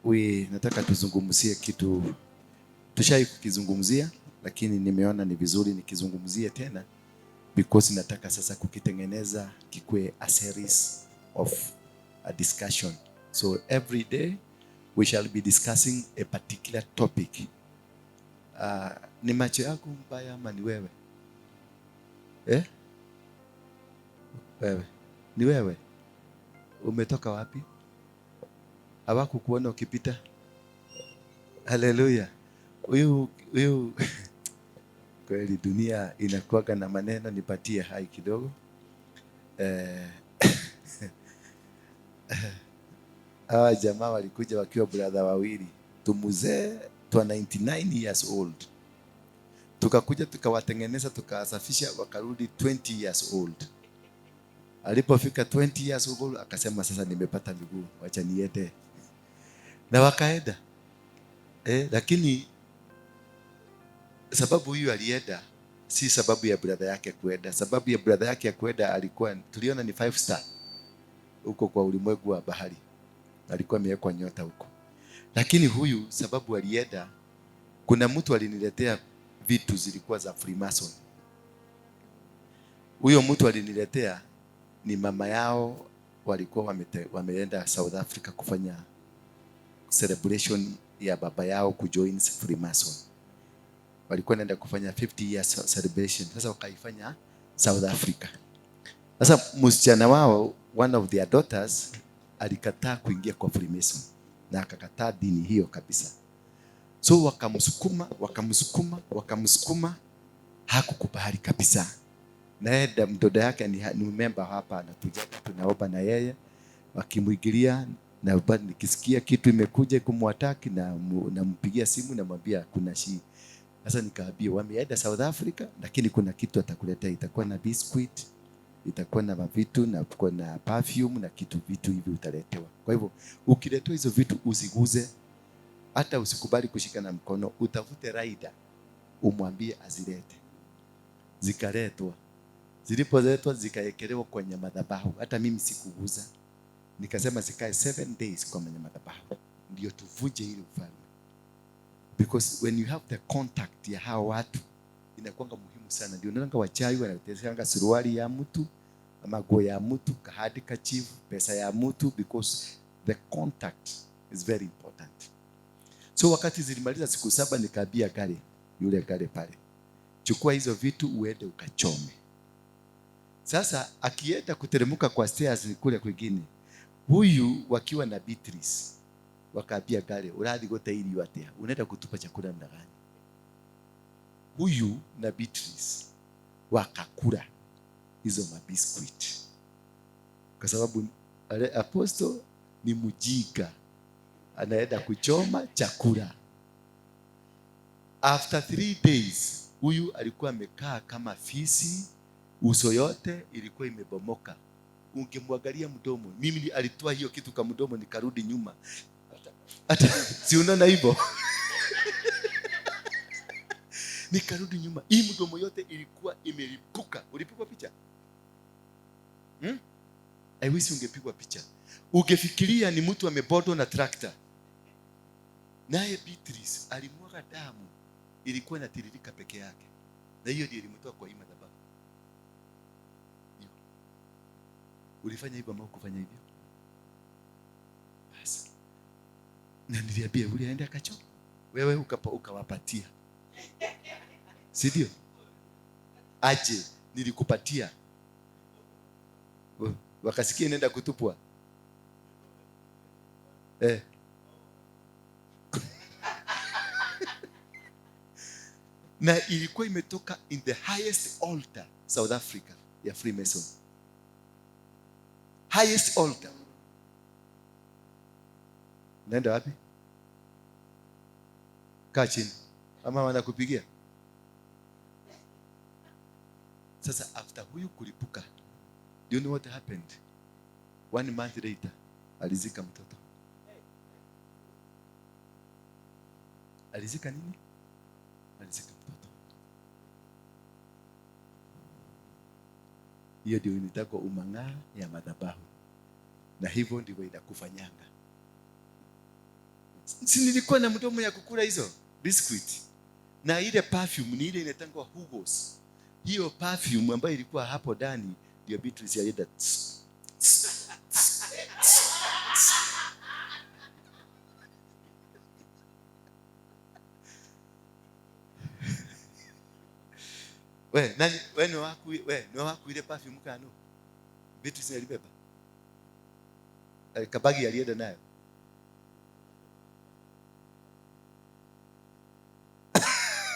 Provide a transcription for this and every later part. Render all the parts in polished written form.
We nataka tuzungumzie kitu tushai kukizungumzia, lakini nimeona ni vizuri nikizungumzie tena because nataka sasa kukitengeneza kikue a series of a discussion. So every day we shall be discussing a particular topic. Ni macho yako mbaya ama ni wewe? Eh? Wewe. Ni wewe. Umetoka wapi? Hawakukuona ukipita? Haleluya. Huyu huyu kweli dunia inakuwaga na maneno, nipatie hai kidogo. Eh, hawa jamaa walikuja wakiwa brother wawili, tumuzee twa 99 years old, tukakuja tukawatengeneza tukawasafisha, wakarudi 20 years old. Alipofika 20 years old akasema, sasa nimepata miguu, wacha niende, na wakaenda. Lakini sababu huyu alienda si sababu ya brother yake kuenda. Sababu ya brother yake ya kuenda alikuwa tuliona ni five star huko kwa ulimwengu wa bahari, alikuwa amewekwa nyota huko. Lakini huyu sababu alienda, kuna mtu aliniletea vitu zilikuwa za Freemason. Huyo mtu aliniletea ni mama yao, walikuwa wameenda South Africa kufanya celebration ya baba yao kujoin Freemason. Walikuwa naenda kufanya 50 years celebration, sasa wakaifanya South Africa. Sasa msichana wao, one of their daughters, alikataa kuingia kwa Freemason na akakataa dini hiyo kabisa. So wakamsukuma, wakamsukuma, wakamsukuma, hakukubali kabisa. Na yeye mtoto yake ni member hapa, anakuja tunaomba na yeye, wakimwingilia na nikisikia kitu imekuja kumwattack na nampigia simu namwambia kuna shi. Sasa nikaambia wameenda South Africa, lakini kuna kitu atakuletea, itakuwa na biscuit, itakuwa na mavitu na na perfume na kitu vitu hivi utaletewa. Kwa hivyo ukiletewa hizo vitu usiguze, hata usikubali kushika na mkono, utafute rider umwambie azilete. Zikaletwa, zilipoletwa zikaekelewa kwenye madhabahu, hata mimi sikuguza. Nikasema zikae 7 days kwa madhabahu ndio tuvunje ile ufalme, because when you have the contact ya hawa watu inakuanga muhimu sana. Ndio unaona wachawi wanatesanga suruali ya mtu, maguo ya mtu, handkerchief, pesa ya mtu, because the contact is very important. So wakati zilimaliza siku 7, nikaambia gari yule gari pale, chukua hizo vitu uende ukachome. Sasa akienda kuteremka kwa stairs kule kwingine, huyu wakiwa na Beatrice wakaambia gari, urathi gute irio atia, unaenda kutupa chakula namna gani? Huyu na Beatrice wakakula hizo mabiscuit kwa sababu apostle ni mjinga, anaenda kuchoma chakula. After 3 days huyu alikuwa amekaa kama fisi, uso yote ilikuwa imebomoka. Ungemwangalia mdomo, mimi alitoa hiyo kitu kwa mdomo, nikarudi nyuma. Hata si unaona hivyo? Nikarudi nyuma, hii mdomo yote ilikuwa imelipuka. Ulipigwa picha? I wish ungepigwa picha. Ungefikiria ni mtu amebodwa na trakta. Naye Beatrice alimwaga damu, ilikuwa inatiririka peke yake, na hiyo ndio ilimtoa kwa hii madhabahu. Hiyo. Ulifanya hivyo ama hukufanya hivyo? Basi. Na niliambia yule aende akachoma, wewe ukawapatia, si ndio? Aje nilikupatia, wakasikia inaenda kutupwa. Na ilikuwa imetoka in the highest altar South Africa ya Freemason, highest altar. Naenda wapi? Kaa chini ama wanakupigia sasa. After huyu kulipuka, do you know what happened? One month later alizika mtoto. Alizika nini? Alizika mtoto. Hiyo ndio inaitwa umang'aa ya madhabahu, na hivyo ndivyo inakufanyanga. Si nilikuwa na mdomo ya kukula hizo biscuit. Na ile perfume ni ile inaitangwa Hugo's. Hiyo perfume ambayo ilikuwa hapo ndani ndio Beatrice alienda tss, tss, tss, tss, tss. We, nani, we ni waku, we, ni waku ile perfume kano? Beatrice alibeba. Kabagi alienda nayo.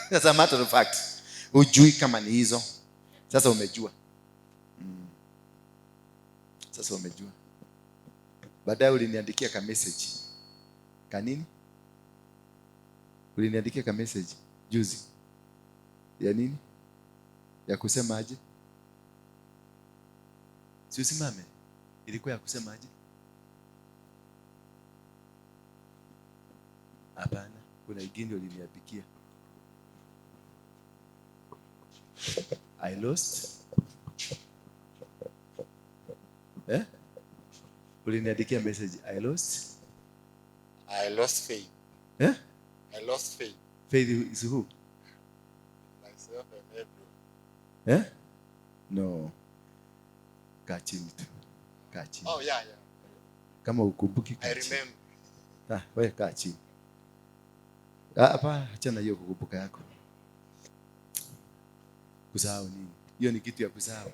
That's a matter of fact. Hujui kama ni hizo. Sasa umejua. Sasa umejua. Baadaye uliniandikia ka message. Ka nini? Uliniandikia ka message juzi. Ya nini? Ya kusema aje? Si usimame. Ilikuwa ya kusema aje? Hapana, kuna ingine uliniandikia. I lost. Uliniandikia message, I lost. I lost faith. I lost faith. Faith is who? Myself and everyone. No. Kaa chini tu. Kaa chini. Oh, yeah, yeah. Kama ukumbuki, kaa I chini. remember. Ah, wewe kaa chini. Ah, hapa achana hiyo kukumbuka yako. Kusahau nini? Hiyo ni kitu ya kusahau.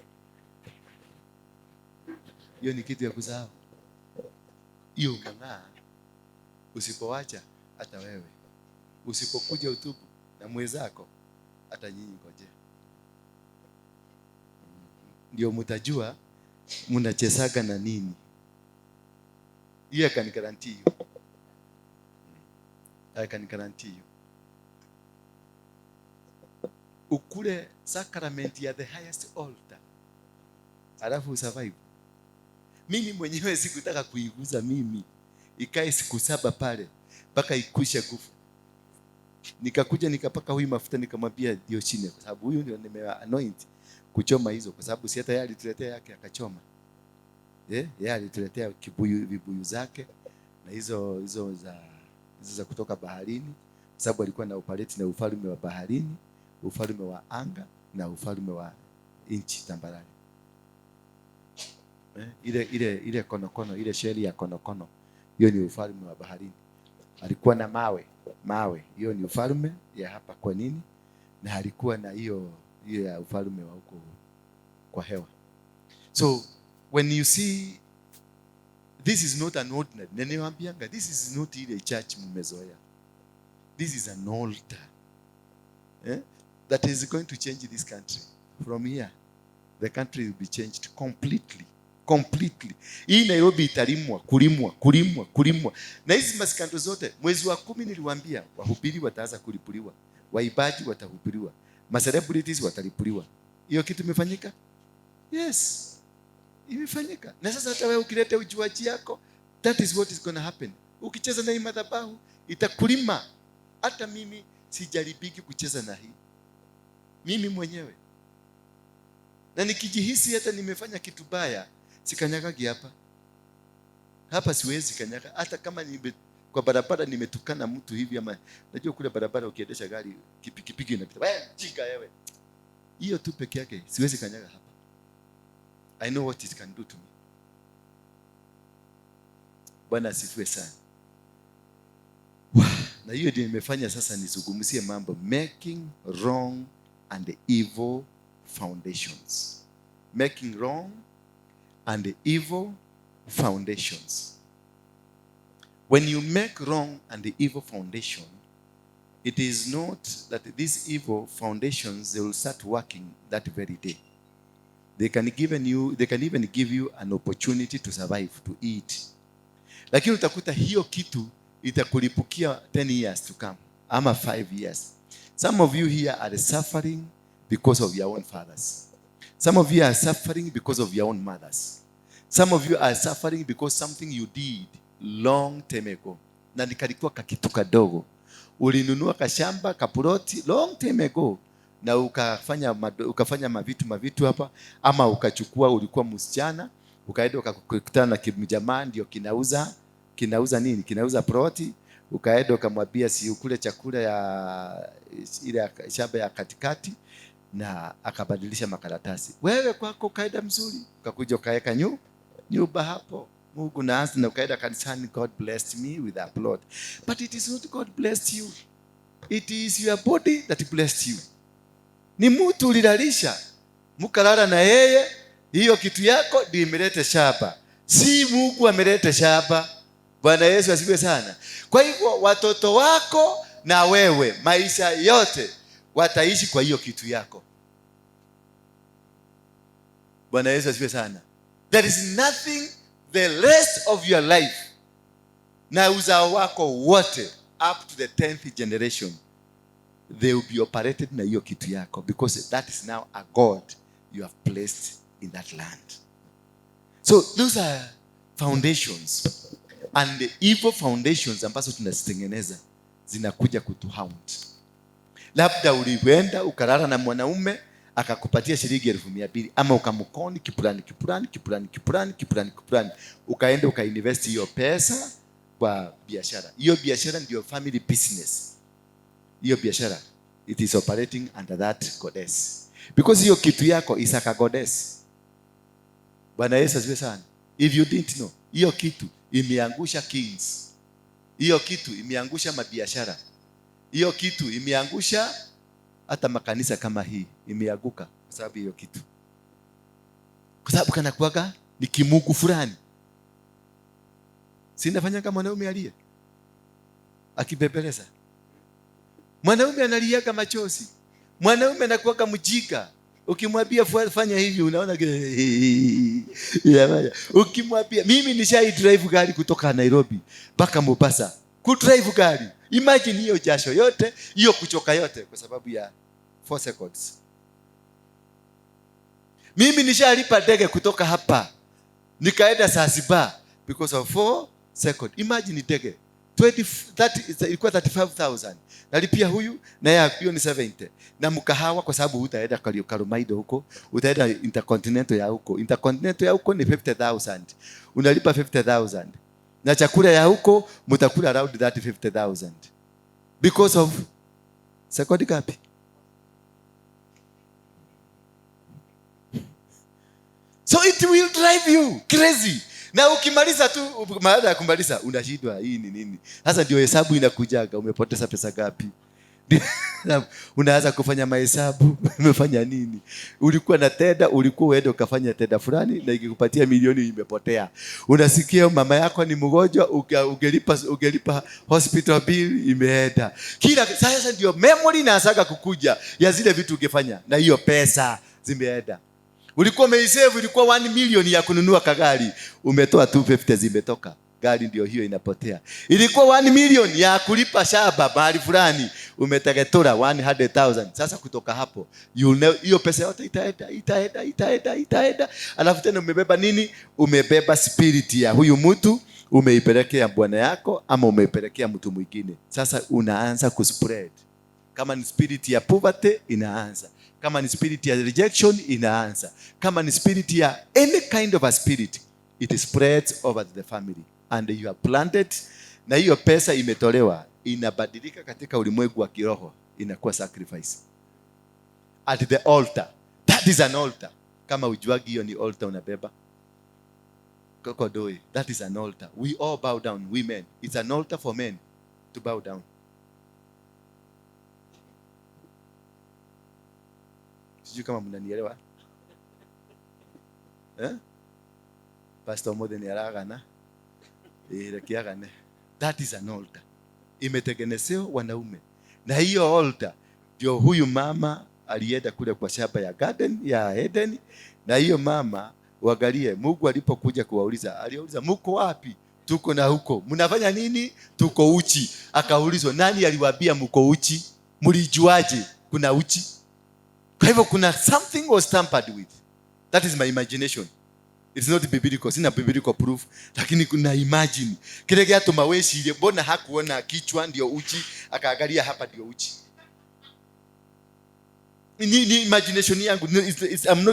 Hiyo ni kitu ya kusahau. Hiyo ung'ang'aa. Usipoacha hata wewe. Usipokuja utubu na mwenzako hata nyinyi ngojea. Ndio mtajua mnachezaga na nini. Hiyo I can guarantee you. I can guarantee you. Ukule sacrament ya the highest altar. Alafu usurvive. Mimi mwenyewe sikutaka kuiguza mimi. Ikae siku 7 pale mpaka ikwishe nguvu. Nikakuja nikapaka huyu mafuta nikamwambia ndio chini, kwa sababu huyu ndio nime anoint kuchoma hizo, kwa sababu si hata yeye alituletea yake akachoma. Yeye alituletea vibuyu zake na hizo za kutoka baharini, kwa sababu alikuwa na operate na ufalme wa baharini, ufalme wa anga na ufalme wa nchi tambarare. Ile konokono, ile sheli ya konokono, hiyo ni ufalme wa baharini. Alikuwa na mawe, hiyo ni ufalme ya hapa. Kwa nini? Na alikuwa na hiyo ya ufalme wa huko kwa hewa. So when you see this is not an ordinary, na niwaambianga this is not ile church mmezoea. This is an altar. That is going to change this country. From here, the country will be changed completely. Completely. Hii Nairobi italimwa, kulimwa, kulimwa, kulimwa. Na hizi masikando zote, mwezi wa 10 niliwaambia, wahubiri wataanza kulipuliwa, waimbaji watahubiriwa, ma celebrities watalipuliwa. Hiyo kitu imefanyika? Yes. Imefanyika. Na sasa hata wewe ukileta ujuaji yako, that is what is going to happen. Ukicheza na hii madhabahu itakulima. Hata mimi sijaribiki kucheza na hii. Mimi mwenyewe. Na nikijihisi hata nimefanya kitu baya, sikanyagagi hapa. Hapa siwezi kanyaga. Hata kama kwa barabara nimetukana mtu hivi, ama najua kule barabara ukiendesha gari pikipiki inapita. Wewe jika wewe. Hiyo tu peke yake siwezi kanyaga hapa. I know what it can do to me. Bwana asifiwe sana. Na hiyo ndio imefanya sasa nizungumzie mambo making wrong and evil foundations. Making wrong and evil foundations. When you make wrong and evil foundation, it is not that these evil foundations, they will start working that very day. They can give you, they can even give you an opportunity to survive, to eat. Lakini utakuta hiyo kitu itakulipukia 10 years to come, ama 5 years. Some of you here are suffering because of your own fathers. Some of you are suffering because of your own mothers. Some of you are suffering because something you did long time ago. Na nikalikuwa kakitu kadogo. Ulinunua kashamba, kapuloti long time ago. Na ukafanya mavitu hapa, ama ukachukua, ulikuwa msichana, ukaenda ukakutana na kimjamaa ndio kinauza nini? Kinauza ploti. Ukaenda ukamwambia si ukule chakula ya ile ya shamba ya katikati, na akabadilisha makaratasi. Wewe kwako ukaenda mzuri, ukakuja ukaweka nyumba hapo. Mungu na na ukaenda kanisani, God blessed me with a plot. But it is not God blessed you. It is your body that blessed you. Ni mtu ulilalisha, mkalala na yeye, hiyo kitu yako ndio imeleta shamba. Si Mungu ameleta shamba. Bwana Yesu asifiwe sana. Kwa hivyo watoto wako na wewe maisha yote wataishi kwa hiyo kitu yako. Bwana Yesu asifiwe sana. There is nothing the rest of your life na uzao wako wote up to the 10th generation they will be operated na hiyo kitu yako, because that is now a god you have placed in that land. So those are foundations, and the evil foundations ambazo tunazitengeneza zinakuja kutuhaunt. Labda ulienda ukalala na mwanaume akakupatia shilingi 200,000, ama ukamkoni kipulani kipulani kipulani kipulani kipulani kipulani, ukaenda ukainvest hiyo pesa kwa biashara. Hiyo biashara ndio family business. Hiyo biashara it is operating under that goddess, because hiyo kitu yako is a goddess. Bwana Yesu asifiwe sana. If you didn't know, hiyo kitu imeangusha kings, hiyo kitu imeangusha mabiashara, hiyo kitu imeangusha hata makanisa kama hii imeanguka kwa sababu hiyo kitu, kwa sababu kana kuwaga ni kimungu fulani. Sinafanya kama mwanaume alie akibebeleza, mwanaume analiaga machozi, mwanaume anakuwaga mjinga. Ukimwambia fanya hivi unaona ukimwambia mimi nishai drive gari kutoka Nairobi mpaka Mombasa, ku drive gari, imagine hiyo jasho yote, hiyo kuchoka yote kwa sababu ya 4 seconds. Mimi nishalipa ndege kutoka hapa nikaenda Zanzibar because of 4 seconds. Imagine ndege 20, 30, ilikuwa 35,000. Nalipia huyu na yeye hiyo ni 70. Na mkahawa kwa sababu utaenda Karumaido huko, utaenda Intercontinental ya huko. Intercontinental ya huko ni 50,000. Unalipa 50,000. Na chakula ya huko mtakula around that 50,000. Because of second gapi? So it will drive you crazy. Na ukimaliza tu, baada ya kumaliza unashindwa hii ni nini? Sasa ndio hesabu inakujaga, umepoteza pesa ngapi? Unaanza kufanya mahesabu, umefanya nini? Ulikuwa na tenda, ulikuwa uende ukafanya tenda fulani na ikikupatia milioni imepotea. Unasikia mama yako ni mgonjwa, ungelipa hospital bill imeenda. Kila sasa ndio memory inaanza kukuja ya zile vitu ungefanya na hiyo pesa zimeenda. Ulikuwa umeisave, ilikuwa 1 million ya kununua kagari, umetoa 250 zimetoka. Gari ndio hiyo inapotea. Ilikuwa 1 million ya kulipa shamba mahali fulani, umetegetora 100,000. Sasa kutoka hapo, hiyo pesa yote itaenda, itaenda, itaenda, itaenda. Alafu tena umebeba nini? Umebeba spirit ya huyu mtu, umeipelekea bwana yako ama umeipelekea mtu mwingine. Sasa unaanza kuspread. Kama ni spirit ya poverty inaanza. Kama ni spirit ya rejection inaanza. Kama ni spirit ya any kind of a spirit, it spreads over the family and you are planted. Na hiyo pesa imetolewa, inabadilika katika ulimwengu wa kiroho, inakuwa sacrifice at the altar. That is an altar. Kama ujuagi hiyo ni altar unabeba kokodoi, that is an altar. We all bow down, women. It's an altar for men to bow down. Sijui kama mnanielewa. Pastor Mothe ni aragana. Rekiagane. That is an altar. Imetengenezewa wanaume. Na hiyo altar ndio huyu mama alienda kule kwa shamba ya garden ya Eden. Na hiyo mama, uangalie, Mungu alipokuja kuwauliza, aliuliza mko wapi? Tuko na huko. Mnafanya nini? Tuko uchi. Akaulizwa, nani aliwaambia mko uchi? Mlijuaje kuna uchi? Kwa hivyo kuna something was tampered with. That is my imagination. It's not biblical. Sina biblical proof, lakini kuna imagine. Kile kiatuma wecirie, mbona hakuona kichwa ndio uchi, akaangalia hapa ndio uchi. Ni imagination yangu. No,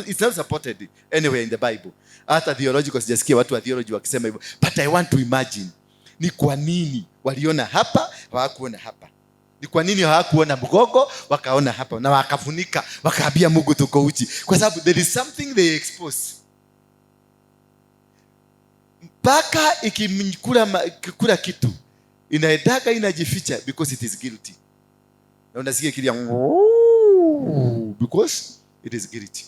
it's not supported anywhere in the Bible. Hata theological sijasikia watu wa theology wakisema hivyo. But I want to imagine. Ni kwa nini Waliona hapa, hawakuona hapa. Ni kwa nini hawakuona mgongo? Wakaona hapa na wakafunika, wakaambia Mungu tuko uchi, kwa sababu there is something they expose. Mpaka ikikula kitu inaendaga inajificha because it is guilty, na unasikia kilia because it is guilty.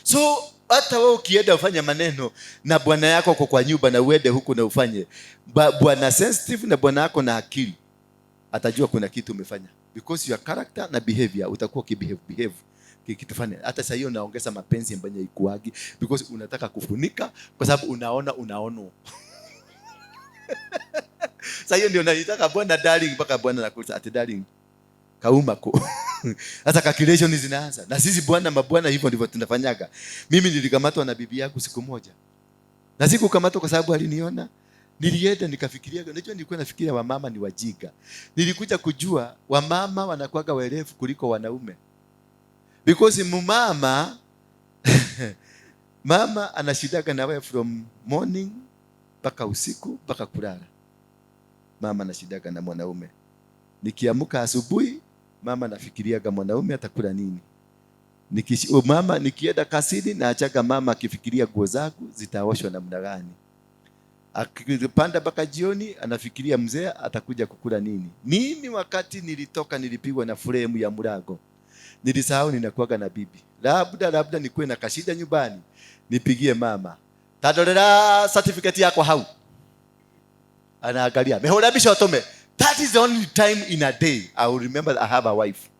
So hata wewe ukienda ufanye maneno na bwana yako uko kwa nyumba na uende huku na ufanye bwana sensitive na bwana yako na akili atajua kuna kitu umefanya, because your character na behavior utakuwa ukibehave behave kitu fanya. Hata sasa hiyo unaongeza mapenzi ambayo ikuagi because unataka kufunika kwa sababu unaona unaonwa. Sasa hiyo ndio naitaka bwana darling, mpaka bwana anakuuliza ati darling kauma ko. Sasa calculation zinaanza. Na sisi bwana mabwana hivyo ndivyo tunafanyaga. Mimi nilikamatwa na bibi yangu siku moja, na sikukamatwa kwa sababu aliniona. Nilienda nikafikiria, unajua nilikuwa nafikiria wamama ni wajinga. Nilikuja kujua wamama wanakuwaga werevu kuliko wanaume, because mumama mama anashidaga na wewe from morning mpaka usiku mpaka kulala. Mama anashidaga na mwanaume. Nikiamka asubuhi, mama nafikiriaga mwanaume atakula nini. Oh, mama nikienda kazini naachaga mama akifikiria nguo zangu zitaoshwa namna gani. Akipanda mpaka jioni anafikiria mzee atakuja kukula nini. Mimi wakati nilitoka nilipigwa na fremu ya mlango. Nilisahau ninakuwaga na bibi. Labda nikuwe na kashida nyumbani, nipigie mama. Tadolera certificate yako hau. Anaangalia. Mehora bisho atome. That is the only time in a day I will remember that I have a wife.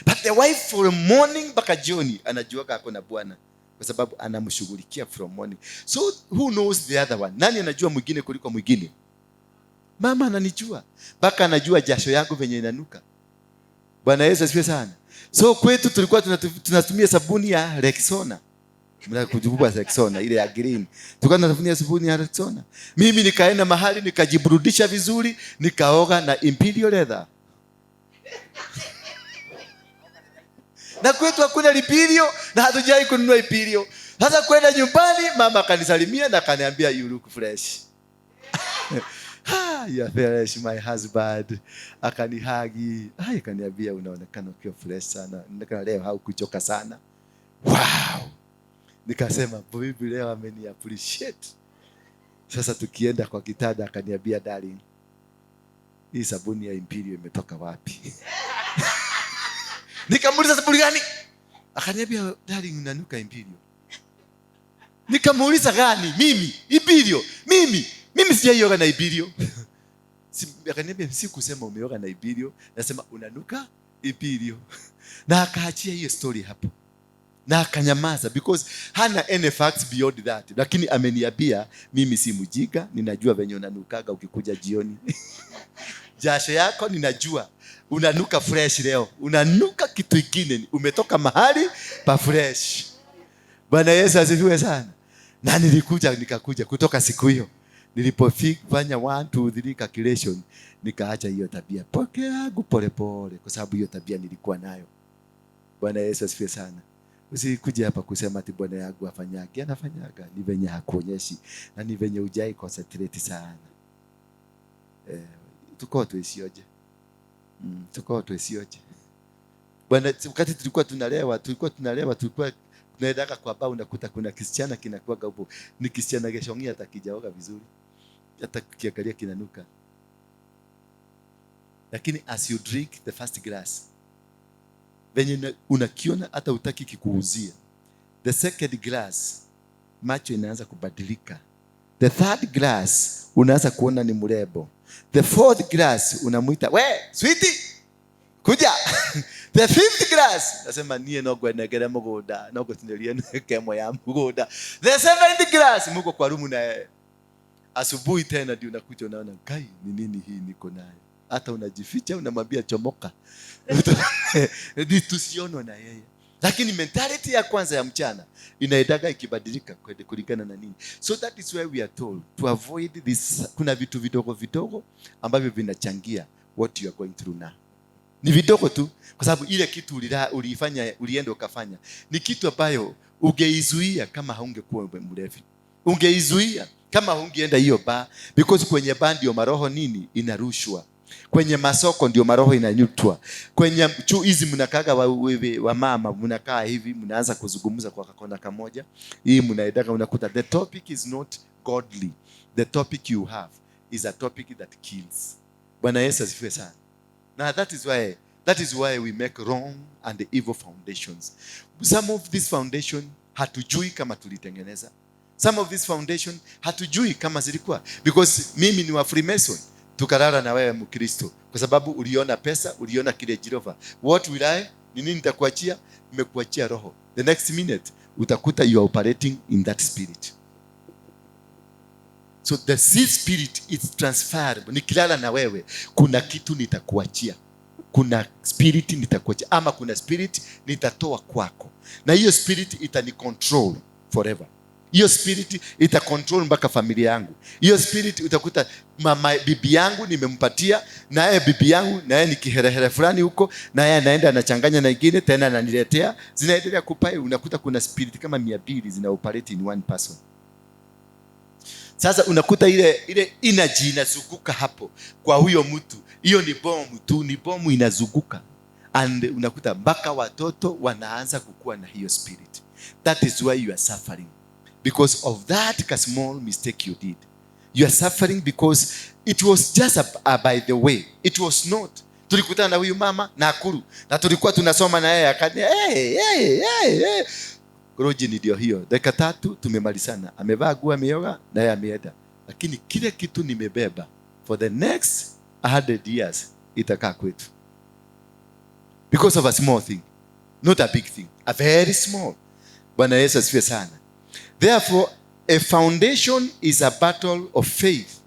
But the wife from morning mpaka jioni anajuaga ako na bwana, kwa sababu anamshughulikia from morning. So who knows the other one? Nani anajua mwingine kuliko mwingine? Mama ananijua. Mpaka anajua jasho yangu venye inanuka. Bwana Yesu asifiwe sana. So kwetu tulikuwa tunatumia sabuni ya Rexona. Mnakumbuka Rexona ile ya green. Tulikuwa tunatumia sabuni ya Rexona. Mimi nikaenda mahali nikajiburudisha vizuri, nikaoga na Imperial Leather. Na kwetu hakuna Imperial na hatujai kununua Imperial. Sasa kwenda nyumbani mama akanisalimia na akaniambia you look fresh. You are fresh my husband. Akanihagi. Ai, akaniambia unaonekana ukiwa fresh sana. Unaonekana leo haukuchoka sana. Wow. Nikasema bibi leo ameni appreciate. Sasa tukienda kwa kitanda akaniambia darling, hii sabuni ya Imperial imetoka wapi? Nikamuuliza sabuni gani? Akaniambia darling, unanuka Imperial. Nikamuuliza gani? Mimi Imperial? Mimi sijaioga na Imperial. Akaniambia si kusema umeoga na Imperial, nasema unanuka Imperial. Na akaachia hiyo story hapo. Na akanyamaza because hana any facts beyond that. Lakini ameniambia mimi si mjinga, ninajua venye unanukaga ukikuja jioni. Jasho yako ninajua. Unanuka fresh leo. Unanuka kitu kingine. Umetoka mahali pa fresh. Bwana Yesu asifiwe sana. Na nilikuja nikakuja kutoka siku hiyo. Nilipofanya 1 2 3 calculation nikaacha hiyo tabia. Pokea yangu pole pole kwa sababu hiyo tabia nilikuwa nayo. Bwana Yesu asifiwe sana. Usikuje hapa kusema ati bwana yangu afanyage. Anafanyaga. Ni venye hakuonyeshi na ni venye hujai concentrate sana. Tuko tuisioje. Tuko tuisioje. Bwana, wakati tulikuwa tunalewa, tulikuwa tunaendaka kwa baa, unakuta kuna kisichana kinakuwa hapo. Ni kisichana geshongia hata kijaoga vizuri. Hata kiangalia kinanuka. Lakini as you drink the first glass, venye unakiona hata hutaki kikuuzia. The second glass, macho inaanza kubadilika. The third glass, unaanza kuona ni mrembo. The fourth glass, unamuita, we, sweetie, kuja. The fifth glass, nasema nie no gwenegere mugunda, no gutinirie kemo ya mugunda. The seventh glass, muko kwa rumu na yeye. Asubuhi tena ndio unakuja unaona, kai, ni nini hii niko nayo? Hata unajificha unamwambia chomoka. Ni tusionwe na yeye. Lakini mentality ya kwanza ya mchana inaendaga ikibadilika kulingana na nini. So that is why we are told to avoid this. Kuna vitu vidogo vidogo ambavyo vinachangia what you are going through now. Ni vidogo tu kwa sababu ile kitu uliifanya, ulienda ukafanya ni kitu ambayo ungeizuia kama haungekuwa mlevi. Ungeizuia Kama hungeenda hiyo bar, because kwenye bar ndio maroho nini inarushwa, kwenye masoko ndio maroho inanyutwa, kwenye chu hizi mnakaga wa mama mnakaa hivi, mnaanza kuzungumza kwa kakona kamoja, hii mnaendaka, unakuta the topic is not godly, the topic you have is a topic that kills. Bwana Yesu asifiwe sana. Now that is why we make wrong and evil foundations. Some of this foundation hatujui kama tulitengeneza. Some of this foundation hatujui kama zilikuwa, because mimi ni wa Freemason, tukalala na wewe Mkristo kwa sababu uliona pesa, uliona kile Jehova. What will I? Ni nini nitakuachia? Nimekuachia roho. The next minute utakuta you are operating in that spirit. So the seed spirit is transferable. Nikilala na wewe kuna kitu nitakuachia, kuna spirit nitakuachia, ama kuna spirit nitatoa kwako, na hiyo spirit itani control forever. Hiyo spirit ita control mpaka familia yangu. Hiyo spirit utakuta mama bibi yangu nimempatia, naye bibi yangu naye ni kiherehere fulani huko, naye anaenda anachanganya na ingine tena ananiletea, zinaendelea kupai. Unakuta kuna spirit kama 200 zina operate in one person. Sasa unakuta ile energy inazunguka hapo kwa huyo mtu, hiyo ni bomu tu, ni bomu inazunguka, and unakuta mpaka watoto wanaanza kukua na hiyo spirit. That is why you are suffering, because of that ka small mistake you did. You are suffering because it was just a by the way, it was not. Tulikutana na huyu mama Nakuru na tulikuwa tunasoma na yeye akani, hey, hey, hey, hey. Roji ndio hiyo, dakika 3 tumemalizana, amevaa nguo, ameoga na yeye ameenda, lakini kile kitu nimebeba for the next 100 years itakaa kwetu because of a small thing, not a big thing, a very small. Bwana Yesu asifiwe sana. Therefore, a foundation is a battle of faith.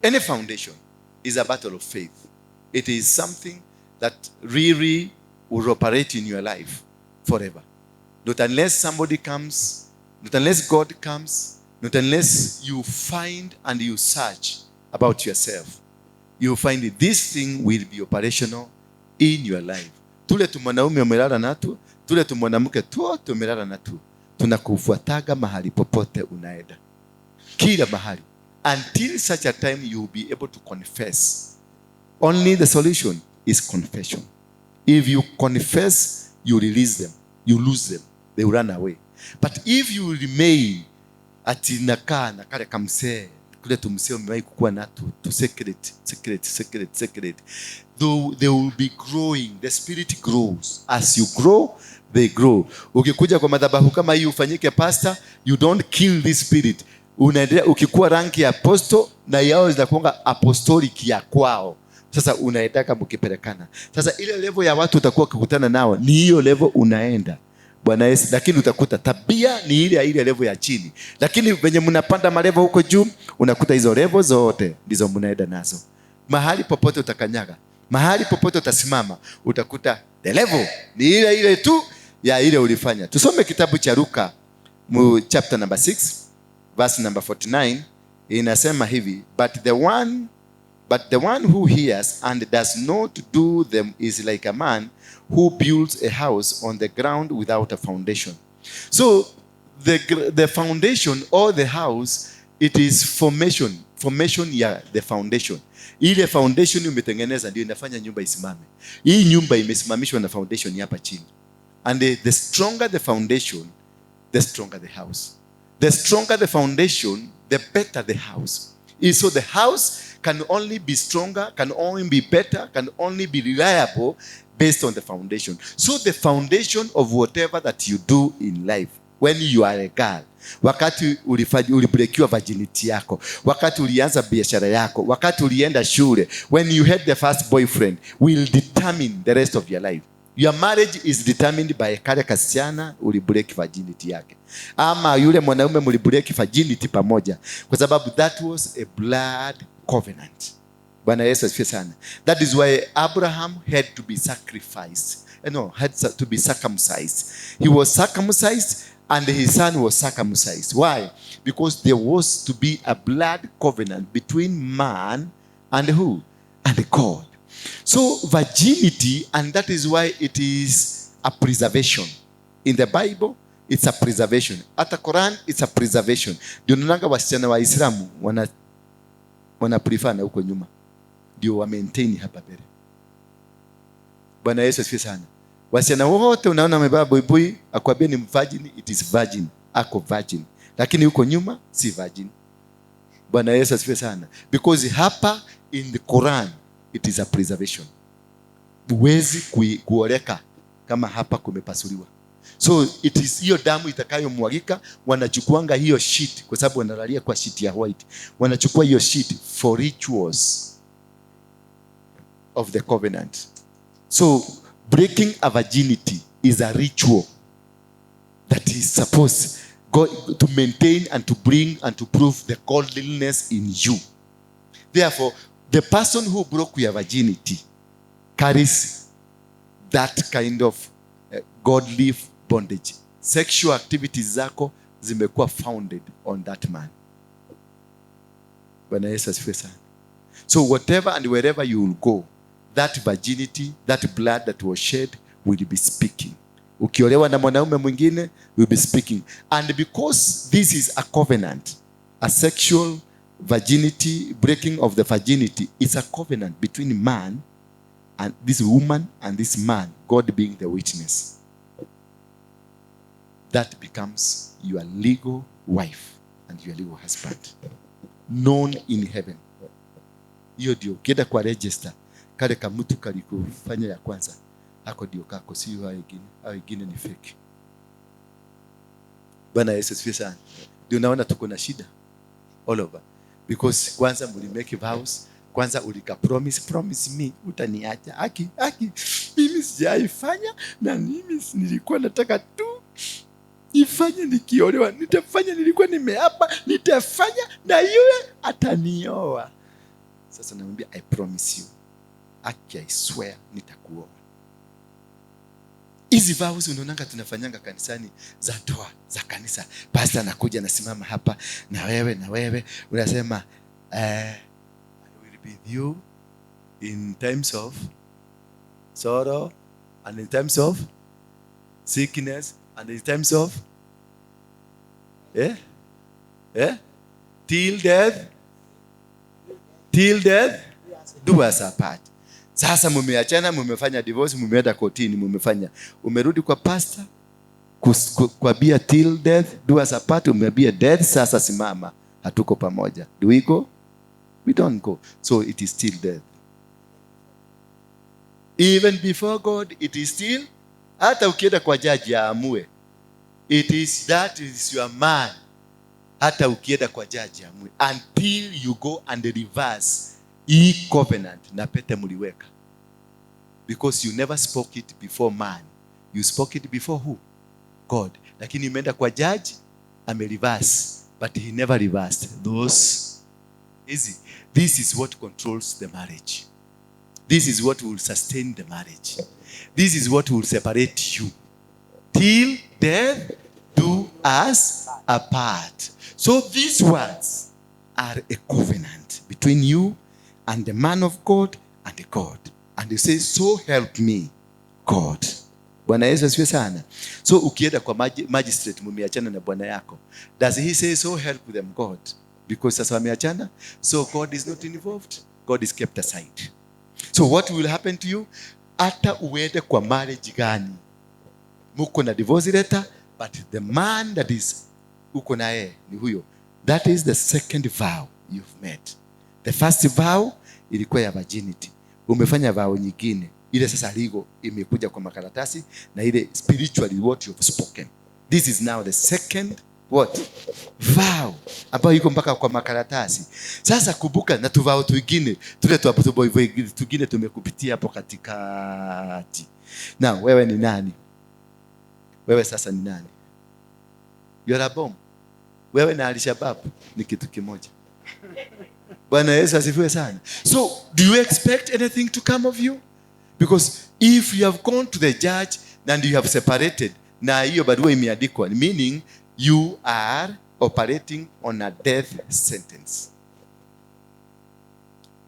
Any foundation is a battle of faith. It is something that really will operate in your life forever. Not unless somebody comes, not unless God comes, not unless you find and you search about yourself, you find this thing will be operational in your life. Tule tu mwanaume umelala natu, tule tu mwanamke tuote umelala natu, tunakufuataga mahali popote unaenda, kila mahali, until such a time you will be able to confess. Only the solution is confession. If you confess, you release them, you lose them, they will run away. But if you remain ati nakaa na kale kamsee kule tumsee umewahi kukua natu tu secret, secret, secret, secret, though they will be growing. The spirit grows. As you grow, they grow. Ukikuja kwa madhabahu kama hii ufanyike pastor, you don't kill this spirit. Unaendelea ukikuwa rank ya apostle na yao zinakuanga apostolic ya kwao. Sasa unaendaka mkipelekana. Sasa ile level ya watu utakuwa ukikutana nao ni hiyo level unaenda. Bwana Yesu, lakini utakuta tabia ni ile ile level ya chini, lakini venye mnapanda malevel huko juu, unakuta hizo level zote ndizo mnaenda nazo. Mahali popote utakanyaga, mahali popote utasimama, utakuta the level ni ile ile tu ya ile ulifanya. Tusome kitabu cha Luka mu chapter number 6 verse number 49, inasema hivi, but the one who hears and does not do them is like a man who builds a house on the ground without a foundation. So the foundation or the house, it is formation. Formation ya the foundation. Ile foundation umetengeneza ndio inafanya nyumba isimame. Hii nyumba imesimamishwa na foundation hapa chini. And the stronger the foundation, the stronger the house. The stronger the foundation, the better the house. So the house can only be stronger, can only be better, can only be reliable based on the foundation. So the foundation of whatever that you do in life, when you are a girl, wakati ulibrekiwa virginity yako, wakati ulianza biashara yako, wakati ulienda shule, when you had the first boyfriend, will determine the rest of your life. Your marriage is determined by kale kasichana ulibreak virginity yake, ama yule mwanaume mulibreak virginity pamoja, kwa sababu that was a blood covenant. Bwana Yesu asifiwe sana. That is why Abraham had to be sacrificed. No, had to be circumcised. He was circumcised and his son was circumcised. Why? Because there was to be a blood covenant between man and who? And God. So virginity, and that is why it is a preservation. In the Bible, It's a preservation. Hata Quran, it's a preservation. Ndio unaonanga wasichana wa Islamu wana prefer na huko nyuma. Ndio wa maintain hapa mbele. Bwana Yesu asifiwe sana. Wasichana wote unaona wamevaa buibui, akwambia ni virgin, it is virgin, ako virgin. Lakini huko nyuma si virgin. Bwana Yesu asifiwe sana. Because hapa in the Quran it is a preservation. Huwezi kuoleka kama hapa kumepasuliwa. So it is hiyo damu itakayomwagika, wanachukuanga hiyo sheet kwa sababu wanalalia kwa sheet ya white. Wanachukua hiyo sheet for rituals of the covenant. So breaking a virginity is a ritual that is supposed God to maintain and to bring and to prove the godliness in you. Therefore, the person who broke your virginity carries that kind of godly bondage. Sexual activities zako zimekuwa founded on that man. Bwana Yesu asifiwe sana. So whatever and wherever you will go, that virginity, that blood that was shed will be speaking. Ukiolewa na mwanaume mwingine will be speaking. And because this is a covenant, a sexual virginity, breaking of the virginity, it's a covenant between man and this woman and this man, God being the witness. That becomes your legal wife and your legal husband, known in heaven. Hiyo ndio ukienda kwa register, kale kamutu kalikufanya ya kwanza, hako ndio kako, sio hao wengine. Hao wengine ni fake. Bwana Yesu asifiwe sana. Ndio naona tuko na shida all over, because kwanza muli make vows, kwanza ulika promise, promise me utaniacha. Aki aki, mimi sijaifanya na mimi nilikuwa nataka tu ifanye nikiolewa, nitafanya, nilikuwa nimeapa nitafanya na yule atanioa. Sasa namwambia I promise you, aki I swear nitakuoa. Hizi vows unaonanga tunafanyanga kanisani za ndoa za kanisa, pastor anakuja anasimama hapa na wewe na wewe unasema I will be with you in times of sorrow and in times of sickness and in times of till death, till death do us apart. Sasa mumeachana, mumefanya divorce, mumeenda kotini, mumefanya, umerudi kwa pastor kuambia till death do us apart, umeambia death, sasa simama, hatuko pamoja. Do we go? We don't go. So it is still death. Even before God, it is still, hata ukienda kwa jaji aamue, it is that is your man. Hata ukienda kwa jaji aamue, until you go and reverse hii covenant na pete mliweka, because you never spoke it before man, you spoke it before who? God. Lakini umeenda kwa judge, ame reverse, but he never reversed those. Easy. This is what controls the marriage. This is what will sustain the marriage. This is what will separate you. Till death do us apart. So these words are a covenant between you and the man of God and the God. And you say, so help me God. Bwana Yesu asifiwe sana. So ukienda kwa magistrate mumeachana na bwana yako, does he say so help them God? Because sasa wameachana, so God is not involved. God is kept aside. So what will happen to you? Hata uende kwa marriage gani, muko na divorce letter, but the man that is uko na yeye ni huyo. That is the second vow you've made. The first vow ilikuwa ya virginity. Umefanya vow nyingine ile sasa legal imekuja kwa makaratasi na ile spiritually what you've spoken. This is now the second what? Vow ambayo iko mpaka kwa makaratasi. Sasa kumbuka na tuvow twingine tule twingine tumekupitia hapo katikati. Now wewe ni nani? Wewe sasa ni nani? You're a bomb. Wewe na Al-Shabaab ni kitu kimoja. Bwana Yesu asifiwe sana. So do you expect anything to come of you? Because if you have gone to the judge and you have separated, na hiyo barua imeandikwa, meaning you are operating on a death sentence.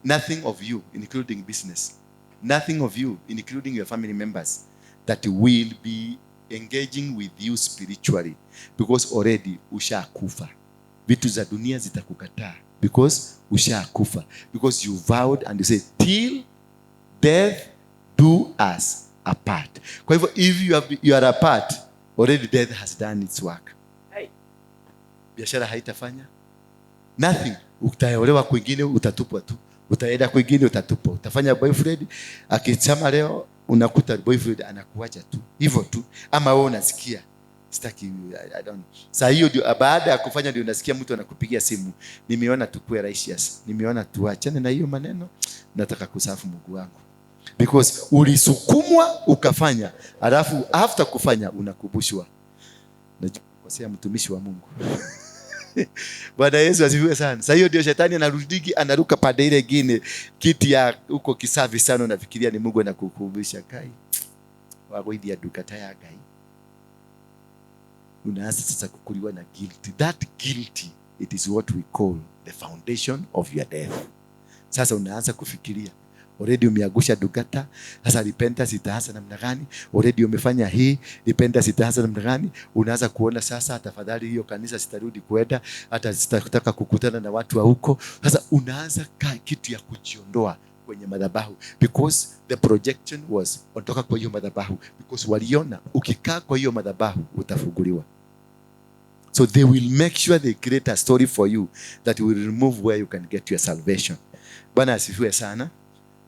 Nothing of you, including business, nothing of you, including your family members, that will be engaging with you spiritually because already ushakufa. Vitu za dunia zitakukataa because ushakufa, because you vowed and you say till death do us apart. Kwa hivyo if you are apart, already death has done its work. Hey. Biashara haitafanya nothing. Utaolewa kwingine utatupwa tu, utaenda kwingine utatupwa, utafanya boyfriend akisema leo, unakuta boyfriend anakuacha tu hivyo tu, ama wewe unasikia sitaki, I don't. Saa hiyo ndio baada ya kufanya ndio unasikia mtu anakupigia simu, nimeona tukue righteous, nimeona tuachane na hiyo maneno, nataka kuserve Mungu wangu, because ulisukumwa ukafanya, alafu after kufanya unakumbushwa, najua kukosea mtumishi wa Mungu. Bwana Yesu asifiwe sana. Sasa hiyo ndio shetani anarudigi, anaruka pande ile ingine, kiti ya huko kisafi sana, unafikiria ni Mungu anakukumbusha kai wagoithia ndungata ya Ngai. Unaanza sasa kukuliwa na guilty. That guilty, it is what we call the foundation of your death. Sasa unaanza kufikiria already umeangusha ndungata, sasa repentance itaanza namna gani? Already umefanya hii, repentance itaanza namna gani? Unaanza kuona sasa, tafadhali hiyo kanisa sitarudi kwenda, hata sitataka kukutana na watu wa huko. Sasa unaanza kitu ya kujiondoa kwenye madhabahu, because the projection was ondoka kwa hiyo madhabahu, because waliona ukikaa kwa hiyo madhabahu utafunguliwa. So they will make sure they create a story for you that will remove where you can get your salvation. Bwana asifiwe sana.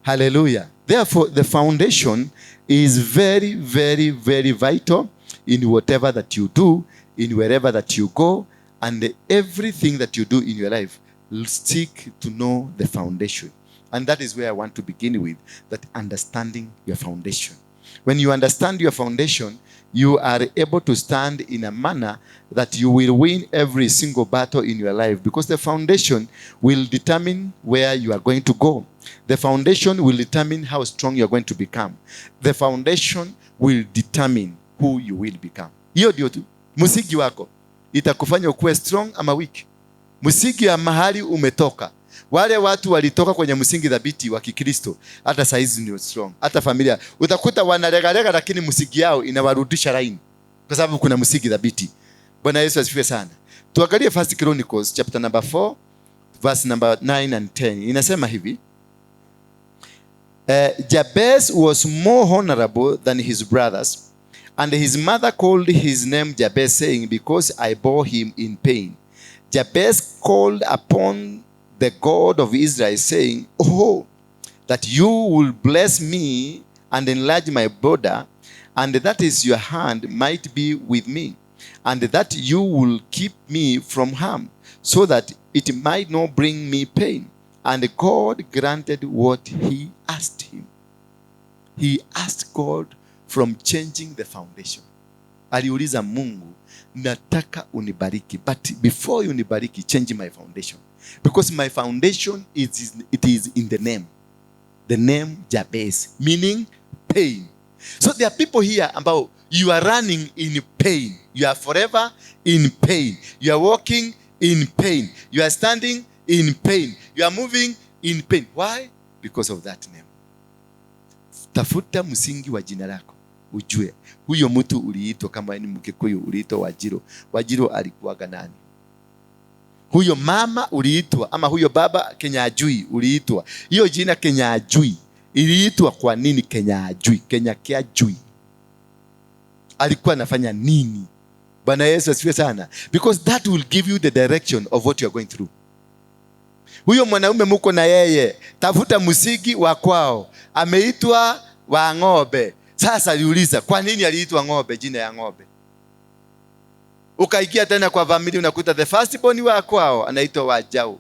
Hallelujah. Therefore, the foundation is very, very, very vital in whatever that you do, in wherever that you go, and everything that you do in your life. Seek to know the foundation. And that is where I want to begin with, that understanding your foundation. When you understand your foundation, you are able to stand in a manner that you will win every single battle in your life, because the foundation will determine where you are going to go. The foundation will determine how strong you are going to become. The foundation will determine who you will become. Hiyo ndio tu msingi wako itakufanya ukuwe strong ama weak. Msingi ya mahali umetoka. Wale watu walitoka kwenye msingi thabiti wa Kikristo, hata saizi ni strong. Hata familia utakuta wanalegalega, lakini msingi yao inawarudisha line, kwa sababu kuna msingi thabiti. Bwana Yesu asifiwe sana. Tuangalie First Chronicles chapter number 4 verse number 9 and 10. Inasema hivi: Jabez was more honorable than his brothers, and his mother called his name Jabez, saying, because I bore him in pain. Jabez called upon the God of Israel, saying, oh, that you will bless me and enlarge my border, and that is your hand might be with me, and that you will keep me from harm, so that it might not bring me pain. And God granted what he asked him. He asked God from changing the foundation. Aliuliza Mungu, nataka unibariki, but before you unibariki, change my foundation. Because my foundation is in the name. The name Jabez, meaning pain. So there are people here ambao you are running in pain. You are forever in pain. You are walking in pain. You are standing in pain. You are moving in pain. Why? Because of that name. Tafuta msingi wa jina lako. Ujue huyo mtu uliitwa, kama ni Mkikuyu uliitwa Wajiro. Wajiro alikuwaga nani? Huyo mama uliitwa, ama huyo baba Kenyajui uliitwa. Hiyo jina Kenyajui iliitwa kwa nini? Kenyajui, Kenya Kiajui alikuwa anafanya nini? Bwana Yesu asifiwe sana. Because that will give you the direction of what you are going through. Huyo mwanaume muko na yeye, tafuta msingi wa kwao. Ameitwa wa ng'ombe. Sasa aliuliza kwa nini aliitwa ng'ombe, jina ya ng'ombe. Ukaingia tena kwa familia unakuta the first born wa kwao anaitwa Wajau.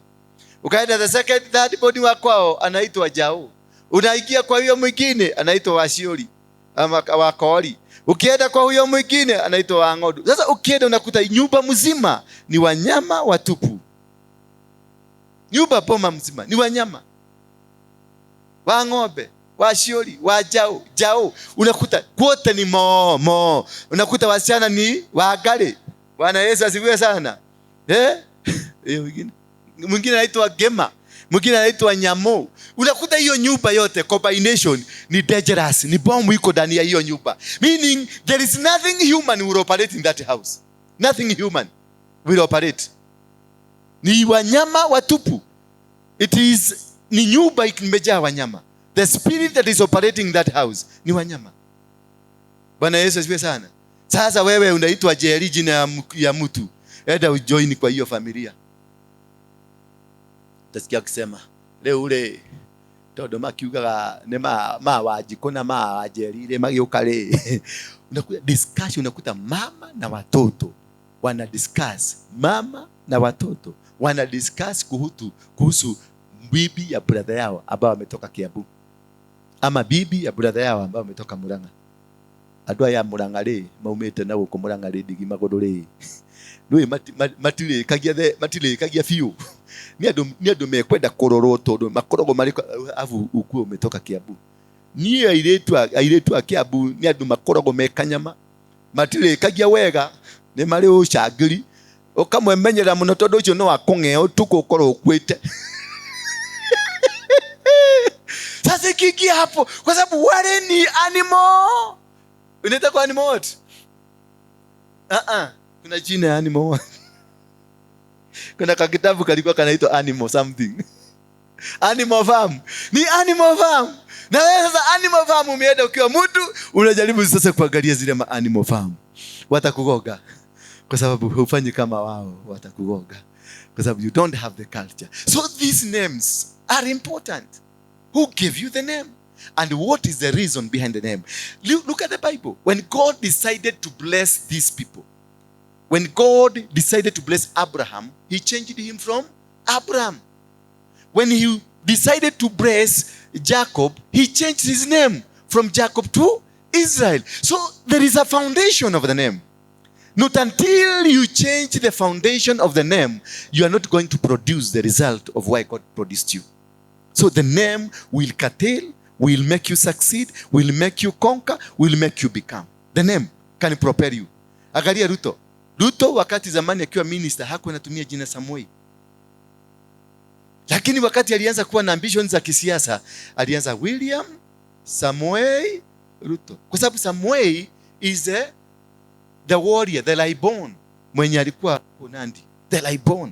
Ukaenda the second, third born wa kwao anaitwa Jau. Unaingia kwa huyo mwingine anaitwa Washiori ama Wakori. Ukienda kwa huyo mwingine anaitwa Wang'odu. Sasa ukienda unakuta nyumba mzima ni wanyama watupu. Nyumba boma mzima ni wanyama. Wa ng'ombe, wa shiori, wa jau, jau. Unakuta wote ni mo, mo. Unakuta wasichana ni wagale. Bwana Yesu asifiwe sana. Hiyo mwingine. Mwingine anaitwa Gema. Mwingine anaitwa Nyamo. Unakuta hiyo nyumba yote combination ni dangerous, ni bomu iko ndani ya hiyo nyumba. Meaning there is nothing human will operate in that house. Nothing human will operate. Ni wanyama watupu. It is ni nyumba imejaa wanyama. The spirit that is operating in that house ni wanyama. Bwana Yesu asifiwe sana. Sasa wewe unaitwa Jerry, jina ya mtu. Enda ujoin kwa hiyo familia. Utasikia akisema leo ule tondu makiugaga ni ma Wanjikũ na ma Wanjeri rĩ magĩũka rĩ. Unakuta discussion, unakuta mama na watoto wana discuss, mama na watoto wana discuss kuhusu bibi ya brother yao ambao wametoka Kiambu ama bibi ya brother yao ambao wametoka Murang'a. Andũ aya Murang'a rĩ maumĩte na gũkũ Murang'a rĩ ndigi magũrũ rĩ rĩ matirĩkagia matirĩkagia biũ. Nĩ andũ mekwenda kũrorwo tondũ makoragwo marĩ abu ukuo umetoka Kiambu. Niĩ airĩtu a Kiambu nĩ andũ makoragwo me kanyama, matirĩkagia wega, nĩ marĩ ũcangĩri, ũkamwemenyera mũno tondũ ũcio no akũng'ea ũtukũ ũkorwo ũkuĩte. Sasa ikiingia hapo, kwa sababu wale ni animal. Unaita kwa animal what? Kuna jina ya animal what? Kuna kakitabu kalikuwa kanaitwa animal something. Animal farm. Ni animal farm. Na wewe sasa animal farm umeenda ukiwa mtu, unajaribu sasa kuangalia zile ma animal farm. Watakugoga. Kwa sababu hufanyi kama wao, watakugoga. Kwa sababu you don't have the culture. So these names are important. Who gave you the name? And what is the reason behind the name? Look at the Bible. When God decided to bless these people, when God decided to bless Abraham, he changed him from Abram. When he decided to bless Jacob, he changed his name from Jacob to Israel. So there is a foundation of the name. Not until you change the foundation of the name, you are not going to produce the result of why God produced you. So the name will curtail, will make you succeed, will make you conquer, will make you become. The name can propel you. Angalia Ruto. Ruto wakati zamani akiwa minister hakuwa anatumia jina Samoei. Lakini wakati alianza kuwa na ambitions za kisiasa, alianza William Samoei Ruto. Kwa sababu Samoei is the warrior, the Laibon, mwenye alikuwa Nandi. The Laibon.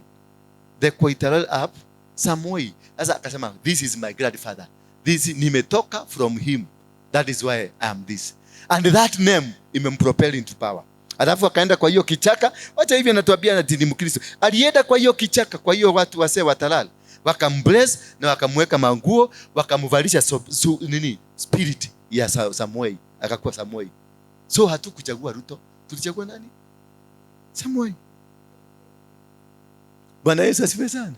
The Koitalel Arap Samoei. Sasa akasema, this is my grandfather. This nimetoka from him. That is why I am this. And that name imempropel into power. Alafu akaenda kwa hiyo kichaka. Wacha hivi anatuambia ati ni Mkristo. Alienda kwa hiyo kichaka, kwa hiyo watu wasee watalala. Wakambless na wakamweka manguo, wakamvalisha spirit ya Samoei. Akakuwa Samoei. So hatukuchagua Ruto, tulichagua nani? Samoei. Bwana Yesu asifiwe sana.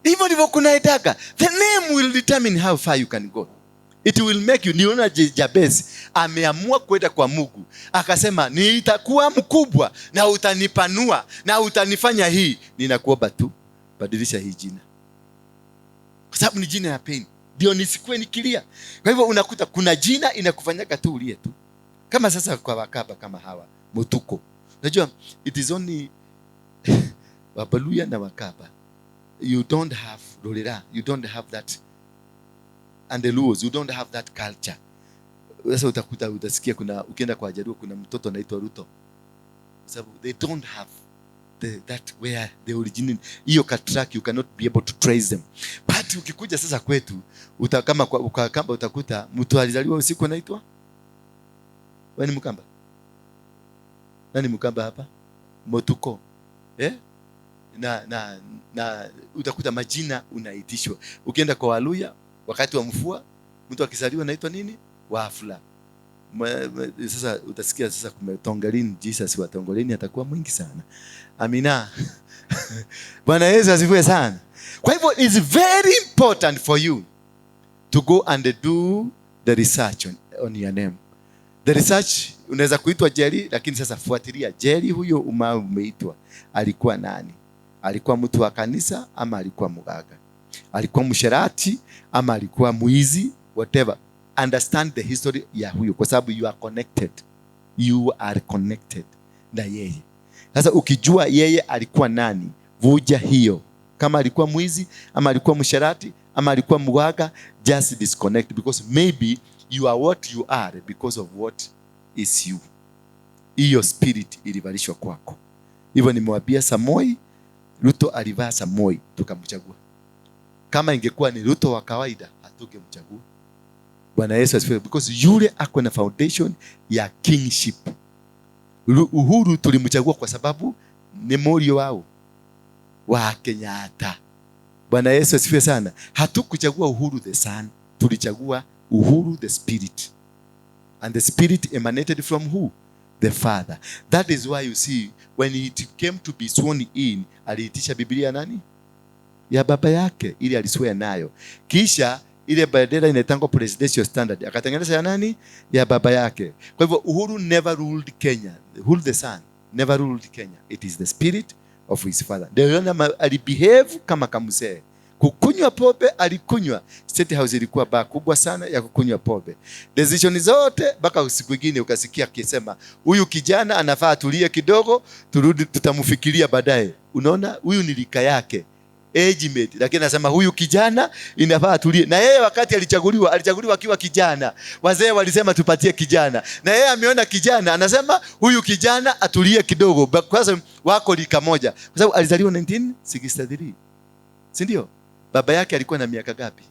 Hivyo ndivyo kunaitaka. The name will determine how far you can go. It will make you. Niona Jabez ameamua kwenda kwa Mungu. Akasema nitakuwa mkubwa na utanipanua na utanifanya hii. Ninakuomba tu badilisha hii jina. Kwa sababu ni jina ya pain. Ndio nisikuwe nikilia. Kwa hivyo unakuta kuna jina inakufanyaka tu ulie tu. Kama sasa kwa Wakamba kama hawa Mutuko. Unajua it is only Wabaluya na Wakamba. You don't have Rorera, you don't have that, and the Luos, you don't have that culture. Sasa utakuta, utasikia kuna, ukienda kwa Jaluo kuna mtoto anaitwa Ruto. Kwa sababu they don't have that where the original, hiyo katrack you cannot be able to trace them. But ukikuja sasa kwetu, kama kwa, ukakamba utakuta mtu alizaliwa usiku anaitwa? Wewe ni Mkamba? Nani Mkamba hapa? Motuko. Na utakuta majina unaitishwa. Ukienda kwa Waluya wakati wa mvua, mtu akizaliwa anaitwa nini? Wafula. Sasa utasikia sasa kumetongolini, Jesus wa Tongolini atakuwa mwingi sana. Amina. Bwana Yesu asifiwe sana. Kwa hivyo it's very important for you to go and do the research on your name. The research unaweza kuitwa Jerry, lakini sasa fuatilia Jerry huyo umeitwa alikuwa nani? Alikuwa mtu wa kanisa ama alikuwa mganga? Alikuwa msherati ama alikuwa mwizi? Whatever. Understand the history ya huyo kwa sababu you are connected. You are connected na yeye. Sasa ukijua yeye alikuwa nani, vuja hiyo Kama alikuwa mwizi, ama alikuwa msherati, ama alikuwa mganga, just disconnect, because maybe you are what you are because of what is you. Hiyo spirit ilivalishwa kwako. Hivyo nimewambia Samoei, Ruto alivaa Samoei tukamchagua. Kama ingekuwa ni Ruto wa kawaida hatungemchagua. Bwana Yesu asifiwe, because yule ako na foundation ya kingship. Uhuru tulimchagua kwa sababu ni mũriũ wao wa Kenyatta. Bwana Yesu asifiwe sana. Hatukuchagua Uhuru the son, tulichagua Uhuru the spirit. And the spirit emanated from who? The father. That is why you see when it came to be sworn in, aliitisha Biblia nani? Ya baba yake, ili aliswear nayo. Kisha ile bendera inaitangwa presidential standard, akatengeneza ya nani? Ya baba yake. Kwa hivyo Uhuru never ruled Kenya. Uhuru the son never ruled Kenya. It is the spirit of his father. Ndio unaona alibehave kama kamzee. Kukunywa pombe alikunywa. State House ilikuwa baa kubwa sana ya kukunywa pombe. Decision zote mpaka siku nyingine ukasikia akisema huyu kijana anafaa atulie kidogo, turudi tutamfikiria baadaye. Unaona, huyu ni rika yake, age mate, lakini anasema huyu kijana inafaa atulie. Na yeye wakati alichaguliwa, alichaguliwa akiwa kijana. Wazee walisema tupatie kijana, na yeye ameona kijana, anasema huyu kijana atulie kidogo, kwanza wako rika moja, kwa sababu alizaliwa 1963, si ndio? Baba yake alikuwa na miaka ngapi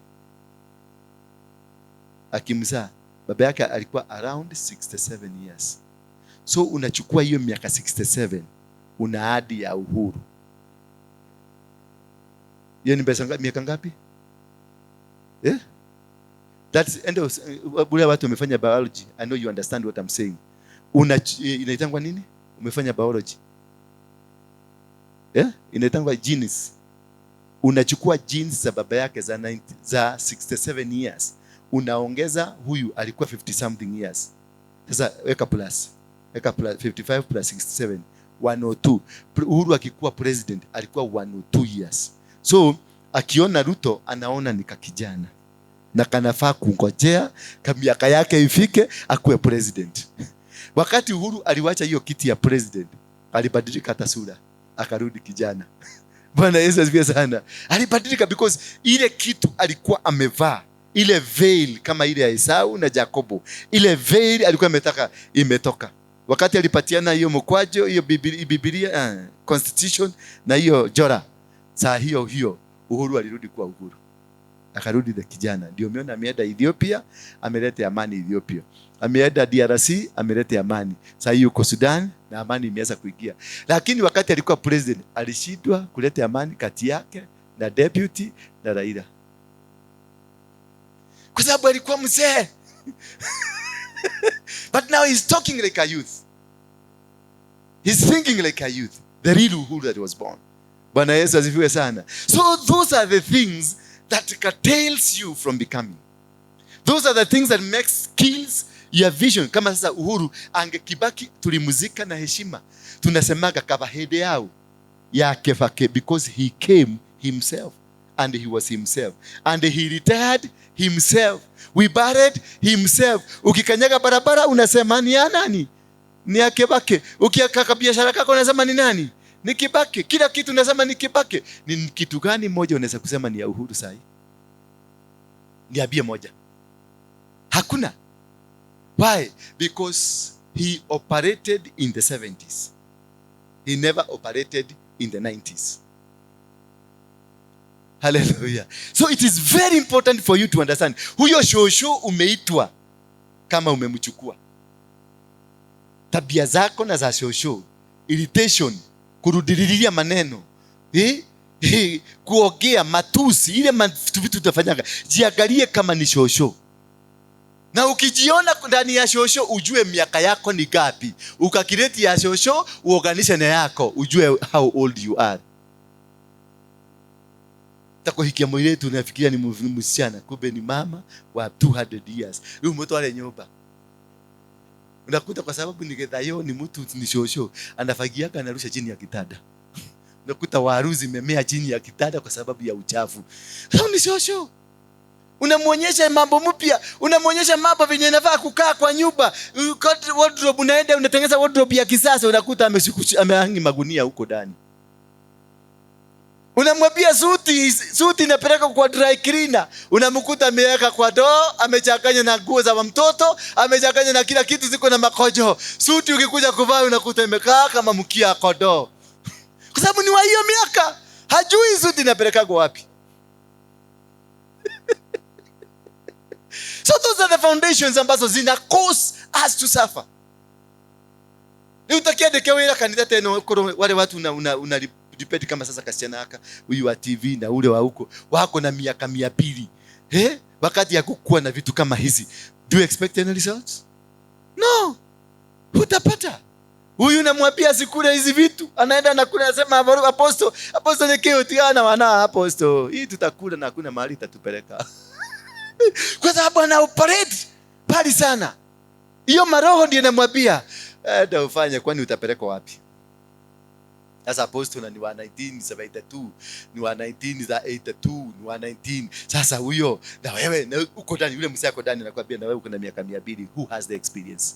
akimzaa? Baba yake alikuwa around 67 years. So unachukua hiyo miaka 67 una add ya Uhuru. Hiyo ni pesa ngapi? Miaka ngapi? Eh? That's end of wale watu wamefanya biology. I know you understand what I'm saying. Una inaitangwa nini? Umefanya biology. Eh? Inaitangwa genes. Unachukua genes za baba yake za 90, za 67 years. Unaongeza huyu alikuwa 50 something years. Sasa weka plus. Weka plus 55 plus 67, 102. Uhuru akikuwa president alikuwa 102 years. So akiona Ruto anaona ni kakijana na kanafaa kungojea miaka yake ifike akuwe president. Wakati Uhuru aliwacha hiyo kiti ya president, alibadilika hata sura, akarudi kijana. Bwana Yesu asifiwe sana. Alibadilika because ile kitu alikuwa amevaa, ile veil kama ile ya Esau na Jacobo, ile veil alikuwa ametaka imetoka. Wakati alipatiana hiyo mkwajo, hiyo Biblia, constitution na hiyo jora, saa hiyo hiyo Uhuru alirudi kuwa Uhuru, akarudi the kijana. Ndio umeona ameenda Ethiopia, ameleta amani Ethiopia. Ameenda DRC, ameleta amani. Sasa hiyo yuko Sudan na amani imeanza kuingia. Lakini wakati alikuwa president alishindwa kuleta amani kati yake na deputy na Raila, kwa sababu alikuwa mzee. But now he's talking like a youth. He's thinking like a youth. The real Uhuru that was born. Bwana Yesu asifiwe sana. So those are the things that curtails you from becoming. Those are the things that makes kills your vision. Kama sasa Uhuru angekibaki, tulimuzika na heshima. Tunasemaga kaba hĩndĩ yao ya Kibaki because he came himself and he was himself and he retired himself. We buried himself. Ukikanyaga barabara unasema ni ya nani? Ni ya Kibaki. Ukiakaka biashara kako unasema ni nani? Ni Kibaki. Kila kitu unasema ni Kibaki. Ni kitu gani moja unaweza kusema ni ya Uhuru sahi? Niambie moja. Hakuna. Why? Because he operated in the 70s. He never operated in the 90s. Hallelujah. So it is very important for you to understand. Huyo shosho umeitwa kama umemchukua. Tabia zako na za shosho, irritation, kurudililia maneno, eh? Eh, kuongea matusi, ile vitu tutafanyaga. Jiangalie kama ni shosho. Na ukijiona ndani ya shosho ujue miaka yako ni gapi. Ukacalculate ya shosho uoganishe na yako, ujue how old you are. Takuhikia mũirĩtu unafikiria ni msichana, kumbe ni mama wa 200 years. Rĩu mũtware nyũmba. Unakuta kwa sababu ni gethayo, ni mtu ni shosho, anafagiaka anarusha chini ya kitanda. Unakuta waru zimemea chini ya kitanda kwa sababu ya uchafu. Sasa ni shosho. Unamuonyesha mambo mpya, unamuonyesha mambo venye inafaa kukaa kwa nyumba. Wardrobe, unaenda unatengeneza wardrobe ya kisasa, unakuta amehangi magunia huko ndani. Unamwambia suti, suti inapeleka kwa dry cleaner. Unamkuta ameweka kwa doo, amechanganya na nguo za mtoto, amechanganya na kila kitu, ziko na makojo. Suti ukikuja kuvaa unakuta imekaa kama mkia kondoo. Kwa sababu ni wa hiyo miaka, hajui suti inapelekagwa wapi. So those are the foundations ambazo zina cause us to suffer. Ni utakiandike wira kanitha teno korwo wale watu una depend kama sasa kasichana haka huyu wa TV na ule wa huko wako na miaka 200. Wakati ya kukua na vitu kama hizi, do you expect any results? No. Hutapata. Huyu namwambia asikule hizi vitu, anaenda anakula, anasema apostle, apostle ni kio tigana wana apostle. Hii tutakula na hakuna mahali itatupeleka. Kwa sababu ana operate pali sana. Hiyo maroho ndiyo namwambia, enda ufanye, kwani utapelekwa wapi? Sasa apostle ni wa 1972, ni wa 1982, ni wa 19. Sasa huyo na wewe na uko ndani, yule mzee ako ndani anakuambia na wewe uko na miaka 200, who has the experience?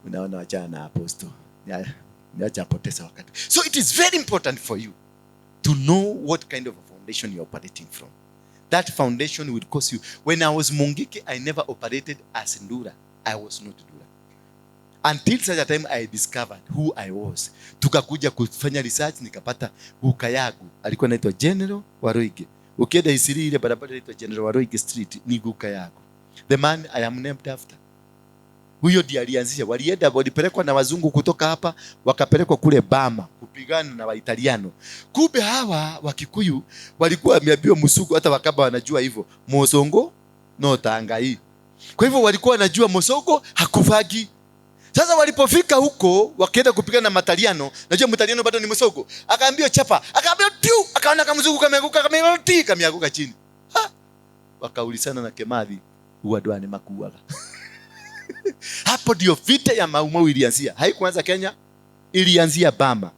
Unaona, wachana na apostle. Niacha apoteza wakati. So it is very important for you to know what kind of a foundation you're operating from. That foundation will cause you. When I was Mungiki, I never operated as Ndura. I was not Ndura. Until such a time I discovered who I was. Tukakuja kufanya research, nikapata guka yangu. Alikuwa anaitwa General Waruinge. Ukienda Isiri ile barabara inaitwa General Waruinge Street, ni guka yangu. The man I am named after. Huyo ndiye alianzisha. Walienda, walipelekwa na wazungu kutoka hapa, wakapelekwa kule Bama kupigana na Waitaliano. Kumbe hawa Wakikuyu walikuwa wameambiwa Musugu, hata Wakamba wanajua hivyo. Mosongo no tangai. Kwa hivyo walikuwa wanajua Mosongo hakufagi. Sasa walipofika huko wakaenda kupigana na Mataliano, najua Mtaliano bado ni Mosongo. Akaambiwa chapa, akaambiwa tiu, akaona kama mzungu kameanguka, kameanguka, ti, kameanguka chini. Ha! Wakaulizana na Kemathi, huwa ndwani makuaga. Hapo ndio vita ya Mau Mau ilianzia. Haikuanza Kenya, ilianzia Bama.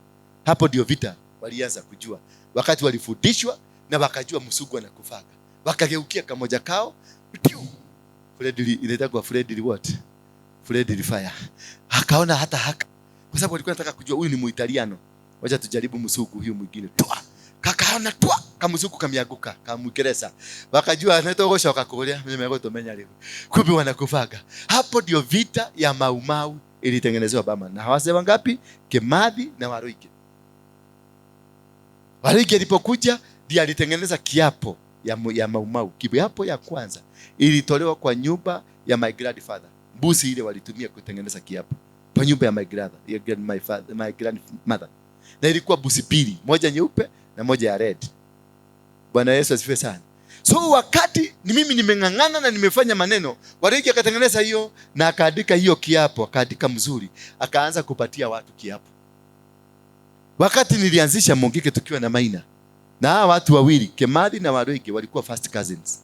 Hapo ndio vita walianza kujua. Wakati walifundishwa na wakajua Msugu anakufaga. Wakageukia kamoja kao, piu. Fredri, inaitwa Fredri what? Fredri Fire. Akaona hata haka. Kwa sababu walikuwa wanataka kujua huyu ni Muitaliano. Wacha tujaribu Msugu huyu mwingine. Twa. Kakaona twa, kamusuku kamianguka, kamukeresa. Wakajua anatogosha wakakulia, mimi nimegotomenya leo. Kumbe wanakufaga. Hapo ndio vita ya Mau Mau ilitengenezewa Bama. Na hawase wangapi? Kemathi na Waruinge. Waruinge alipokuja ndiye alitengeneza kiapo ya Mau Mau. Kiapo ya kwanza ilitolewa kwa nyumba ya my grandfather. Mbuzi ile walitumia kutengeneza kiapo kwa nyumba ya my grandfather, ya grand, my father, my grandmother. Na ilikuwa mbuzi mbili, moja nyeupe na moja ya red. Bwana Yesu asifiwe sana. So wakati ni mimi nimeng'ang'ana na nimefanya maneno, Waruinge akatengeneza hiyo na akaandika hiyo kiapo, akaandika mzuri, akaanza kupatia watu kiapo. Wakati nilianzisha Mungiki tukiwa na Maina, na hawa watu wawili Kemathi na Waruinge walikuwa first cousins.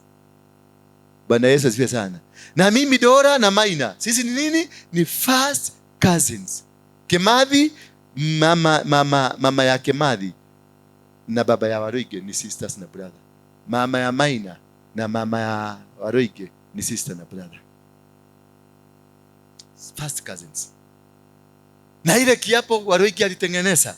Bwana Yesu asifiwe sana. Na mimi Dora na Maina, sisi ni nini? Ni first cousins. Kemathi, mama ya Kemathi na baba ya Waruinge ni sisters na brother. Mama ya Maina na mama ya Waruinge ni sister na brother. First cousins. Na ile kiapo Waruinge alitengeneza.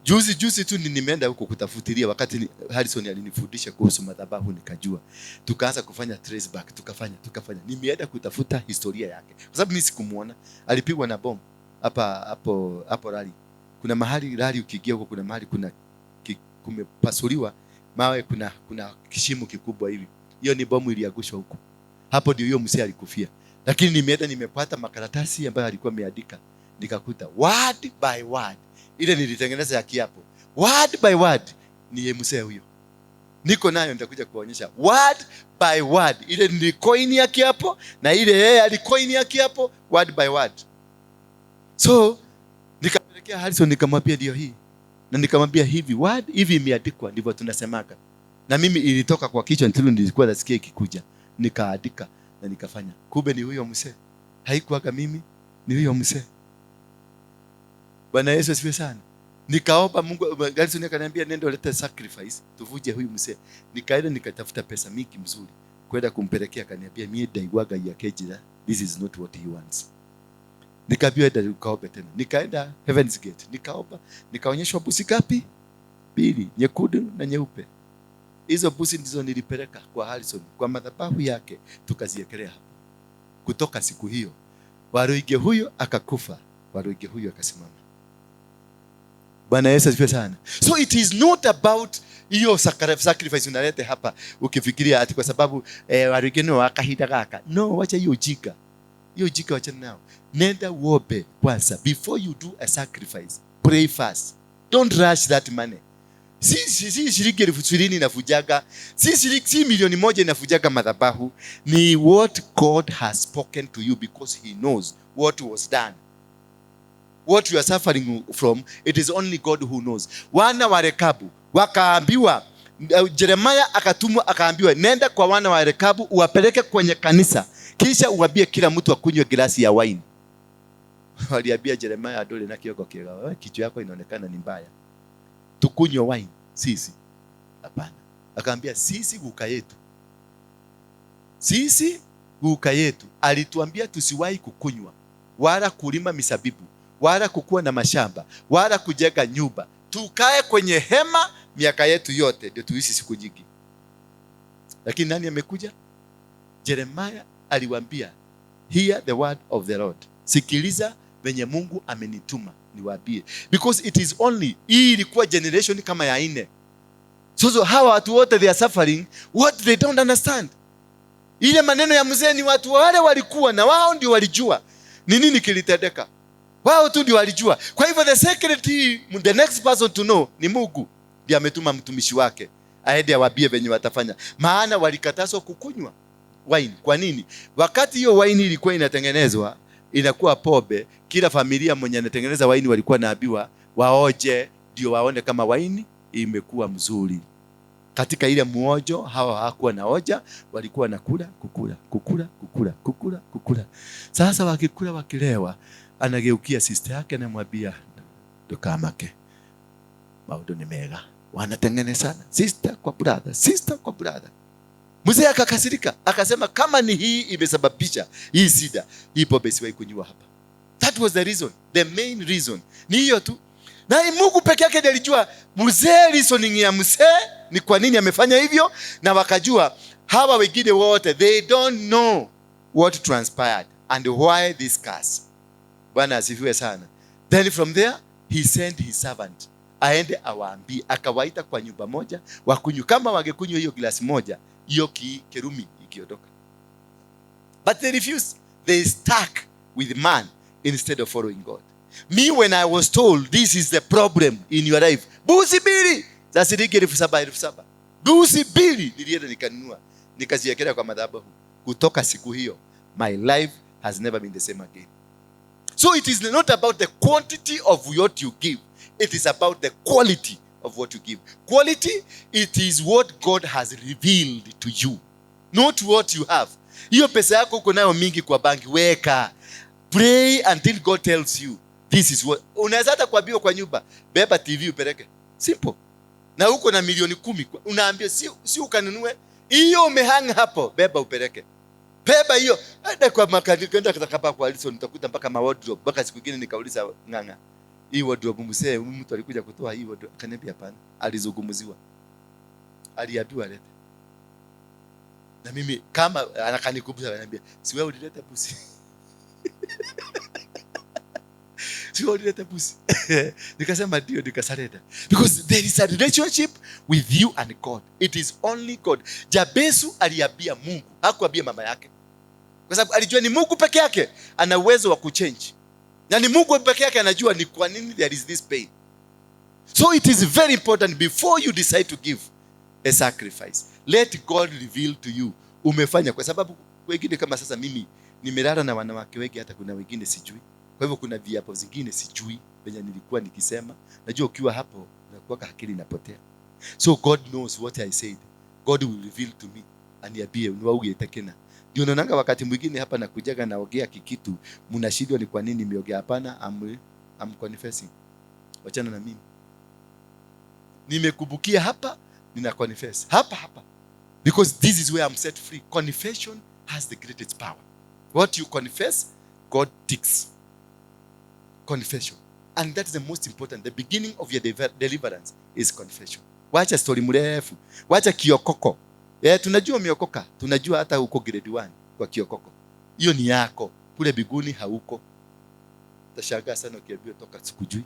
Juzi juzi tu nimeenda huko kutafutilia, wakati Harrison alinifundisha kuhusu madhabahu nikajua. Tukaanza kufanya trace back, tukafanya. Nimeenda kutafuta historia yake. Kwa sababu mimi sikumuona. Alipigwa na bomu hapa hapo rally. Kuna mahali rally ukiingia huko kuna mahali kuna kumepasuliwa mawe, kuna kishimo kikubwa hivi. Hiyo ni bomu iliangushwa huko. Hapo ndio hiyo mzee alikufia. Lakini nimeenda nimepata makaratasi ambayo alikuwa ameandika. Nikakuta word by word. Ile nilitengeneza ya kiapo. Word by word ni mzee huyo. Niko nayo nitakuja kuonyesha word by word. Ile nilikoini ya kiapo na ile yeye alikoini ya kiapo word by word. So nikapelekea Harrison nikamwambia ndio hii. Na nikamwambia hivi word hivi imeandikwa ndivyo tunasemaga. Na mimi ilitoka kwa kichwa ndio nilikuwa nasikia ikikuja. Nikaandika na nikafanya. Kumbe ni huyo mzee. Haikuwa mimi, ni huyo mzee. Bwana Yesu asifiwe sana. Nikaomba Mungu, Harrison akaniambia nenda ulete sacrifice tuvuje huyu mzee. Nikaenda nikatafuta pesa mingi mzuri kwenda kumpelekea, akaniambia mie ndaiguaga ya kejira, this is not what he wants. Nikaambiwa enda ukaombe tena. Nikaenda Heaven's Gate, nikaomba, nikaonyeshwa mbuzi ngapi? Mbili, nyekundu na nyeupe. Hizo mbuzi ndizo nilipeleka kwa Harrison, kwa madhabahu yake, tukaziekelea hapo. Kutoka siku hiyo Waruinge huyo akakufa, Waruinge huyo akasimama. Bwana Yesu asifiwe sana. So it is not about hiyo sacrifice unalete hapa ukifikiria ati kwa sababu Waruinge no akahinda gaka. No, wacha hiyo ujinga. Hiyo ujinga wachana nao. Nenda uombe kwanza before you do a sacrifice. Pray first. Don't rush that money. Si shilingi 20,000 inafujaga, si 1,000,000 inafujaga madhabahu. Ni what God has spoken to you because he knows what was done. What you are suffering from, it is only God who knows. Wana wa Rekabu wakaambiwa, Jeremiah akatumwa akaambiwa, nenda kwa wana wa Rekabu uwapeleke kwenye kanisa, kisha uambie kila mtu akunywe glasi ya wine. Waliambia Jeremiah, adole na kioko kiega, wewe kichwa yako inaonekana ni mbaya. Tukunywe wine sisi? Hapana. Akaambia sisi guka yetu. Sisi guka yetu alituambia tusiwahi kukunywa wala kulima misabibu wala kukua na mashamba wala kujenga nyumba, tukae kwenye hema miaka yetu yote ndio tuishi siku nyingi. Lakini nani amekuja? Jeremiah aliwaambia, hear the word of the Lord. Sikiliza venye Mungu amenituma niwaambie. Because it is only, hii ilikuwa generation kama ya 4. So hawa watu wote they are suffering what they don't understand. Ile maneno ya mzee ni watu wale walikuwa na wao ndio walijua ni nini kilitendeka. Wao tu ndio walijua. Kwa hivyo the secret, the next person to know ni Mungu. Ndiye ametuma mtumishi wake aende awaambie venye watafanya. Maana walikatazwa kukunywa wine. Kwa nini? Wakati hiyo wine ilikuwa inatengenezwa, inakuwa pombe, kila familia mwenye anatengeneza wine walikuwa naambiwa waoje ndio waone kama wine imekuwa mzuri. Katika ile muojo hawa hawakuwa na oja, walikuwa na kula, kukula, kukula, kukula, kukula, kukula. Sasa wakikula wakilewa, anageukia sister yake anamwambia ndukamake, maundu ni mega. Wanatengenezana sister kwa brother, sister kwa brother. Mzee akakasirika, akasema kama ni hii imesababisha hii shida, hii pombe siwahi kunywa hapa. That was the reason, the main reason. Ni hiyo tu. Na Mungu peke yake ndiye alijua mzee, reasoning ya mzee ni kwa nini amefanya hivyo, na wakajua hawa wengine wote they don't know what transpired and why this curse. Bwana asifiwe sana. Then from there he sent his servant aende awaambie, akawaita kwa nyumba moja wakunywe. Kama wangekunywa hiyo glasi moja, hiyo kirumi ikiondoka. But they refused. They stuck with man instead of following God. Me, when I was told this is the problem in your life, buzi mbili za shilingi 7,000, 7,000. Buzi mbili nilienda nikanunua, nikaziwekelea kwa madhabahu. Kutoka siku hiyo, my life has never been the same again. So it is not about the quantity of what you give. It is about the quality of what you give. Quality, it is what God has revealed to you, not what you have. Hiyo pesa yako uko nayo mingi kwa banki, weka. Pray until God tells you this is what. Unaweza hata kuambiwa kwa nyumba, beba TV upeleke. Simple. Na uko na 10,000,000, unaambiwa si ukanunue. Hiyo umehang hapo, beba upeleke. Beba hiyo. Hata kwa makani, kwenda hapa kwa Alison utakuta mpaka ma wardrobe. Mpaka siku nyingine nikauliza Ng'ang'a, hii wardrobe mzee, huyu mtu alikuja kutoa hii wardrobe. Akaniambia hapana, alizungumziwa. Aliambiwa alete. Na mimi kama anakanikumbusha ananiambia, si wewe ulileta busi? Si wewe ulileta busi? Nikasema ndio, nikasurrender. Because there is a relationship with you and God. It is only God. Jabesu aliambia Mungu, hakuambia mama yake. Kwa sababu alijua ni Mungu peke yake ana uwezo wa kuchange. Na ni Mungu peke yake anajua ni kwa nini there is this pain. So it is very important before you decide to give a sacrifice, let God reveal to you umefanya. Kwa sababu wengine kama sasa mimi nimelala na wanawake wengi, hata kuna wengine sijui. Kwa hivyo kuna viapo zingine sijui venye nilikuwa nikisema. Najua ukiwa hapo unakuwa akili inapotea. So God knows what I said. God will reveal to me. Aniambie niwaugete kena. Ndio naonanga wakati mwingine hapa nakujaga naongea kikitu, mnashindwa ni kwa nini nimeongea. Hapana, I'm confessing. Wachana na mimi. Nimekubukia hapa, nina confess. Hapa hapa. Because this is where I'm set free. Confession has the greatest power. What you confess, God ticks. Confession. And that is the most important. The beginning of your deliverance is confession. Wacha story mrefu. Wacha kiokoko. Tunajua umeokoka. Tunajua hata uko grade 1 kwa kiokoko. Hiyo ni yako. Kule biguni hauko. Utashangaa sana ukiambiwa toka sikujui.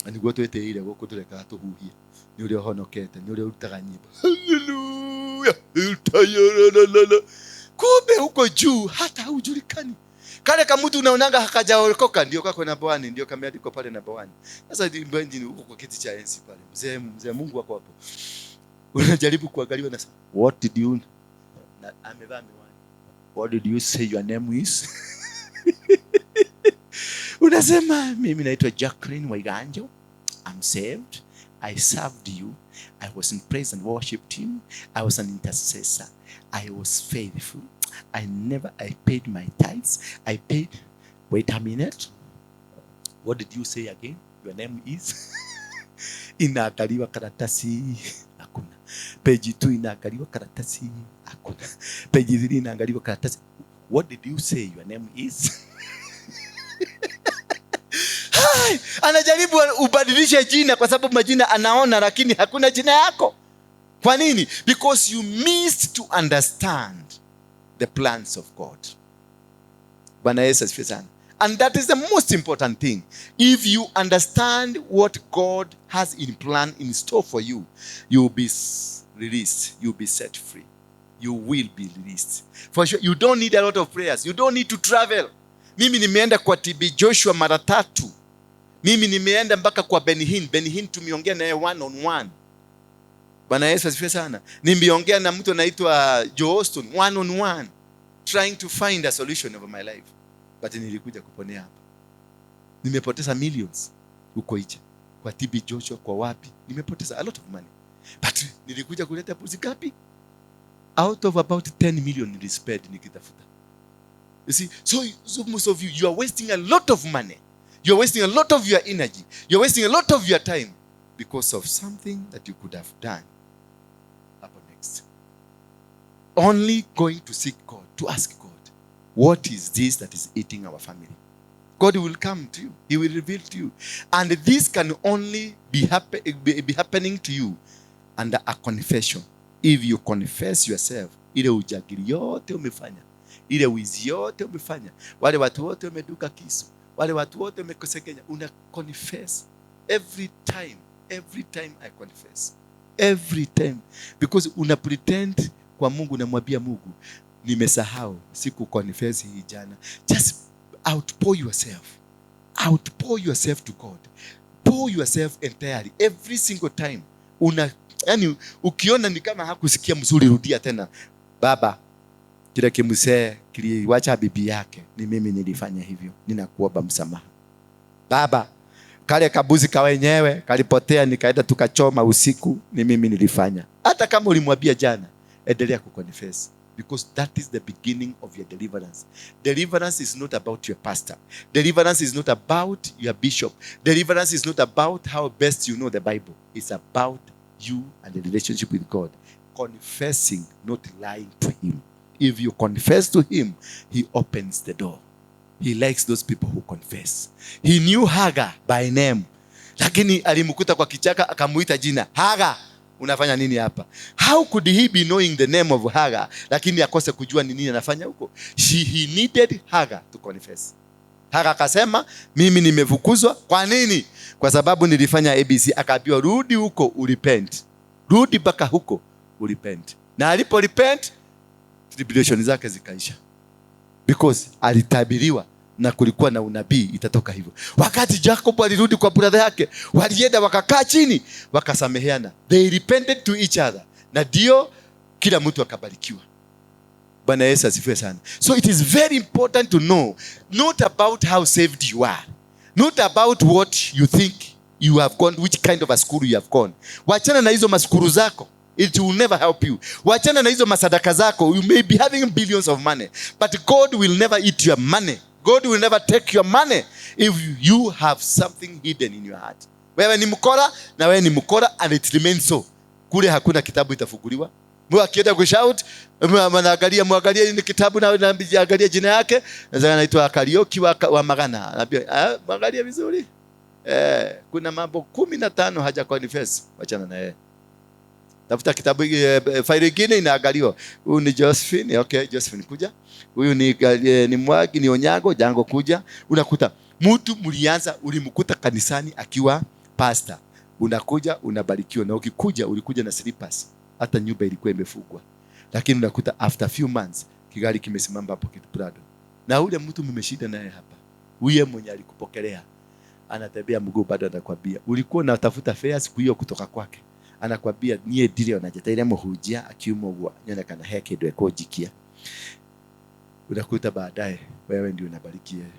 Na niguo twĩtĩire gũkũ tũrekaga tũhuhie. Nĩ ũrĩa ũhonokete, nĩ ũrĩa ũrutaga nyĩmbo. Hallelujah. Kumbe huko juu hata haujulikani. Kale kamutu unaonanga hakajaokoka ndio kako namba 1, ndio kameandikwa pale namba 1. Sasa imagine huko kwa kiti cha enzi pale. Mzee Mungu wako hapo. Unajaribu kuangaliwa na what did you, na amevaa miwani. What did you say your name is? Unasema mimi naitwa Jacqueline Waiganjo. I'm saved. I served you. I was in praise and worship team. I was an intercessor. I was faithful. I never, I paid my tithes. I paid. Wait a minute. What did you say again? Your name is? Inaangaliwa karatasi. Hakuna. Page 2 inaangaliwa karatasi. Hakuna. Page 3 inaangaliwa karatasi. What did you say your name is? Hai, anajaribu ubadilishe jina kwa sababu majina anaona lakini hakuna jina yako. Kwa nini? Because you missed to understand the plans of God. Bwana Yesu asifiwe sana. And that is the most important thing. If you understand what God has in plan in store for you, you will be released. You will be set free. You will be released. For sure, you don't need a lot of prayers. You don't need to travel. Mimi nimeenda kwa TB Joshua mara 3. Mimi nimeenda mpaka kwa Benny Hinn. Benny Hinn tumeongea naye one on one. Bwana Yesu asifiwe sana. Nimeongea na mtu anaitwa Joe Austin one on one, trying to find a solution over my life. But nilikuja kuponea hapa. Nimepoteza millions huko nje. Kwa TB Joshua, kwa wapi? Nimepoteza a lot of money. But nilikuja kuleta puzi ngapi? Out of about 10 million nilispend nikitafuta. You see, so most of you, you are wasting a lot of money. You are wasting a lot of your energy. You are wasting a lot of your time because of something that you could have done. Up next. Only going to seek God, to ask God, what is this that is eating our family? God will come to you. He will reveal to you. And this can only be happening to you under a confession. If you confess yourself, ile ujagiri yote umefanya, ile wizi yote umefanya, wale watu wote umeduka kisu, wale watu wote umekosekenya, una confess every time. Every time I confess. Every time. Because una pretend kwa Mungu, unamwambia Mungu, nimesahau, siku confess hii jana. Just outpour yourself. Outpour yourself to God. Pour yourself entirely. Every single time. Ukiona ni kama hakusikia mzuri, rudia tena. Baba, kile kimzee kiliwacha bibi yake, ni mimi nilifanya hivyo. Ninakuomba msamaha. Baba, kale kabuzi ka wenyewe kalipotea, nikaenda tukachoma usiku, ni mimi nilifanya. Hata kama ulimwambia jana, endelea kuconfess. Because that is the beginning of your deliverance. Deliverance is not about your pastor. Deliverance is not about your bishop. Deliverance is not about how best you know the Bible. It's about you and the relationship with God. Confessing, not lying to him. If you confess to him, he opens the door. He likes those people who confess. He knew Hagar by name. Lakini alimkuta kwa kichaka akamuita jina. Hagar, unafanya nini hapa? How could he be knowing the name of Hagar lakini akose kujua ni nini anafanya huko? He needed Hagar to confess. Hagar akasema, mimi nimefukuzwa. Kwa nini? Kwa sababu nilifanya ABC. Akaambiwa rudi huko urepent. Rudi mpaka huko urepent. Na alipo repent, tribulation zake zikaisha. Because alitabiriwa na kulikuwa na unabii itatoka hivyo. Wakati Jacob alirudi kwa brother yake, walienda wakakaa chini, wakasameheana. They repented to each other. Na ndio kila mtu akabarikiwa. Bwana Yesu asifiwe sana. So it is very important to know not about how saved you are, not about what you think you have gone, which kind of a school you have gone. Wachana na hizo maskuru zako. It will never help you. Wachana na hizo masadaka zako. You may be having billions of money, but God will never eat your money. God will never take your money if you have something hidden in your heart. Wewe ni mkora na wewe ni mkora and it remains so. Kule hakuna kitabu itafunguliwa. Mwa akienda kushout, mwangalia, mwangalie ni kitabu na anaangalia jina yake. Sasa anaitwa Kariuki wa Magana. Anaambia, mwangalie vizuri. Kuna mambo 15 haja confess, wachana na yeye. Tafuta kitabu, faili nyingine inaangaliwa. Huyu ni Josephine, okay, Josephine kuja. Huyu ni Mwagi, ni Onyango, Jango kuja. Unakuta mtu mlianza, ulimkuta kanisani akiwa pastor. Unakuja unabarikiwa, na ukikuja ulikuja na slippers. Hata nyumba ilikuwa imefungwa. Lakini unakuta after few months kigari kimesimama hapo kitu Prado. Na ule mtu mmeshinda naye hapa, huye mwenye alikupokelea anatembea mguu bado anakwambia ulikuwa unatafuta fare siku hiyo kutoka kwake. Anakwambia nie ndire ona njeteire muhunjia akiuma uguo nyone kana he kindu ekunjikia. Unakuta baadaye wewe ndio unabariki yeye.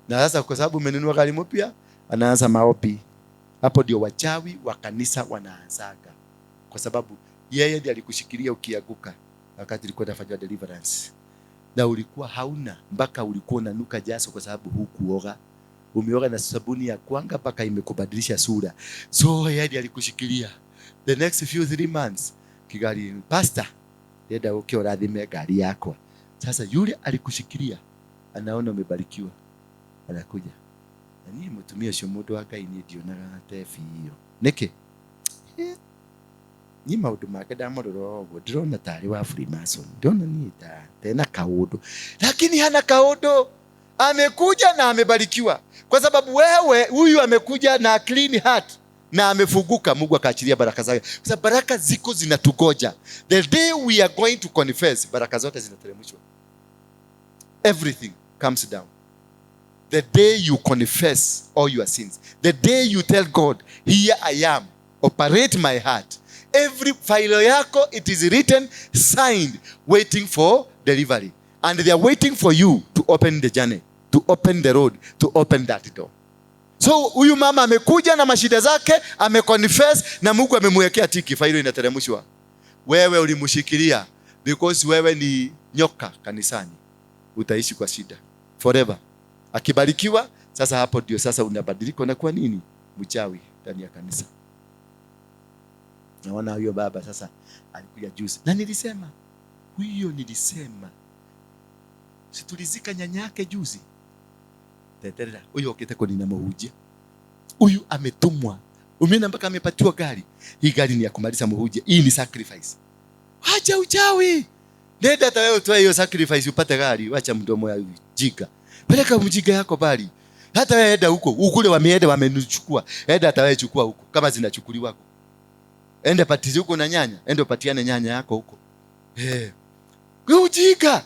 Na sasa kwa sababu umenunua gari mpya, anaanza maombi. Hapo ndio wachawi wa kanisa wanaanzaga. Kwa sababu yeye ndiye alikushikilia ukianguka wakati ulikuwa unafanya deliverance. Na ulikuwa hauna, mpaka ulikuwa unanuka jasho kwa sababu hukuoga. Umeoga na sabuni ya kwanga mpaka imekubadilisha sura. So yeye ndiye alikushikilia. The next few 3 months kigari pastor enda uke urathime gari yako. Sasa yule alikushikilia anaona umebarikiwa, anakuja. Na niĩ mũtumia ũcio mũndũ wa Ngai niĩ ndionaga ta e biũ. Nĩkĩ? Niĩ maũndũ make ndamũrora ũguo ndĩrona tarĩ wa Freemason. Ndĩrona niĩ ta tena kaũndũ. Lakini hana kaũndũ. Amekuja na amebarikiwa. Kwa sababu wewe huyu amekuja na clean heart na amefunguka, Mungu akaachilia baraka zake. Kwa sababu baraka ziko zinatugoja. The day we are going to confess, baraka zote zinateremshwa. Everything comes down. The day you confess all your sins, the day you tell God, here I am, operate my heart. Every file yako, it is written, signed, waiting for delivery. And they are waiting for you to open the journey, to open the road, to open that door. So huyu mama amekuja na mashida zake, ameconfess na Mungu amemwekea tiki, faili inateremshwa. Wewe ulimshikilia because wewe ni nyoka kanisani. Utaishi kwa shida forever. Akibarikiwa, sasa hapo ndio sasa unabadilika na kuwa nini? Mchawi ndani ya kanisa. Naona huyo baba sasa alikuja juzi. Na nilisema, huyo nilisema. Situlizika nyanyake juzi. Teterera, huyo okete kwa nina muhunjia. Huyu ametumwa. Umeona mpaka amepatiwa gari. Hii gari ni ya kumaliza muhunjia. Hii ni sacrifice. Wacha uchawi. Nenda hata wewe utoe hiyo sacrifice upate gari. Wacha mdomo ya jiga. Peleka mjiga yako bali. Hata wewe enda huko, ukule wameenda wamenichukua. Enda hata wewe chukua huko kama zinachukuliwa huko. Enda patizi huko na nyanya, enda upatiane nyanya yako huko. Ujinga,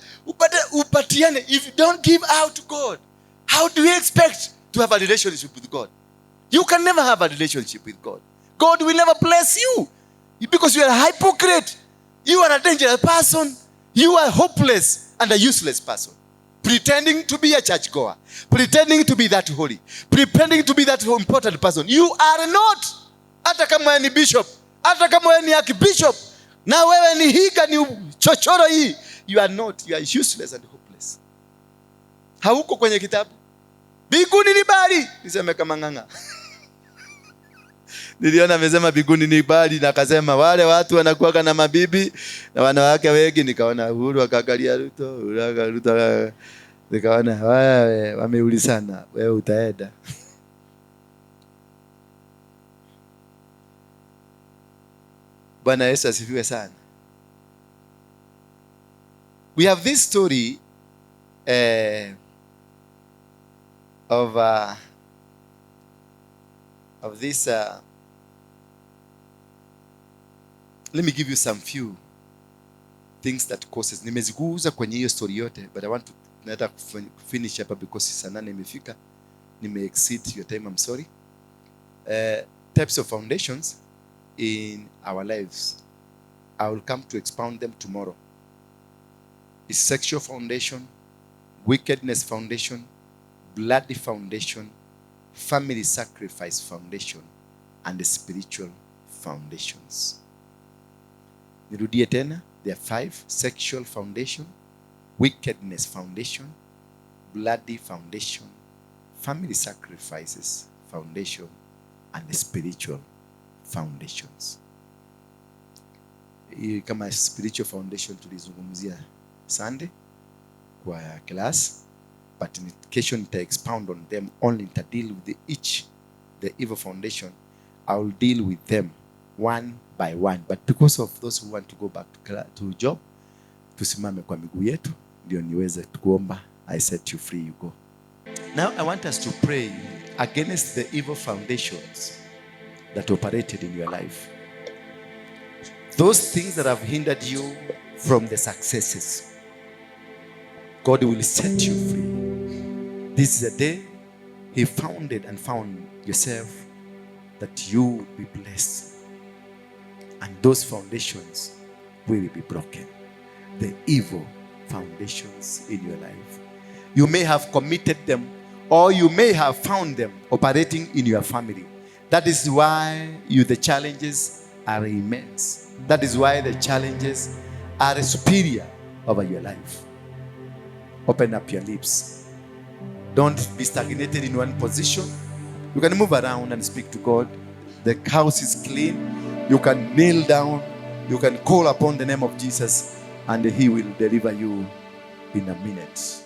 upatiane. If you don't give out to God, how do you expect to have a relationship with God? You can never have a relationship with God. God will never bless you because you are a hypocrite. You are a dangerous person. You are hopeless and a useless person. Pretending to be a churchgoer, pretending to be that holy, pretending to be that important person. You are not. Hata kama wewe ni bishop, hata kama wewe ni archbishop, na wewe ni higa, ni chochoro hii, you are not. You are useless and hopeless. Hauko kwenye kitabu. Biguni ni bali. Niseme kama ng'ang'a. Niliona amesema biguni ni bali na akasema wale watu wanakuwa na mabibi na wanawake wengi. Nikaona Uhuru akaangalia Ruto, Uhuru akaangalia Ruto. Nikaona wewe wameulizana, wewe utaenda. Bwana Yesu asifiwe sana. We have this story of this. Let me give you some few things that causes. Nimeziguza kwenye hiyo story yote, but I want to nataka finish hapa because saa 8 imefika. Nime exceed your time, I'm sorry. Types of foundations in our lives. I will come to expound them tomorrow. It's sexual foundation, wickedness foundation, bloody foundation, family sacrifice foundation, and the spiritual foundations. Nirudie tena, there are 5: sexual foundation, wickedness foundation, bloody foundation, family sacrifices foundation, and the spiritual foundations. Hii kama spiritual foundation tulizungumzia Sunday kwa class. But kesho nita expound on them only, nita deal with each the evil foundation. I will deal with them one by one, but because of those who want to go back to job, tusimame kwa miguu yetu ndio niweze kuomba. I set you free, you go. Now I want us to pray against the evil foundations that operated in your life, those things that have hindered you from the successes. God will set you free. This is a day he founded and found yourself that you be blessed, and those foundations will be broken. The evil foundations in your life, you may have committed them or you may have found them operating in your family. That is why the challenges are immense. That is why the challenges are superior over your life. Open up your lips. Don't be stagnated in one position. You can move around and speak to God. The house is clean. You can kneel down. You can call upon the name of Jesus and he will deliver you in a minute.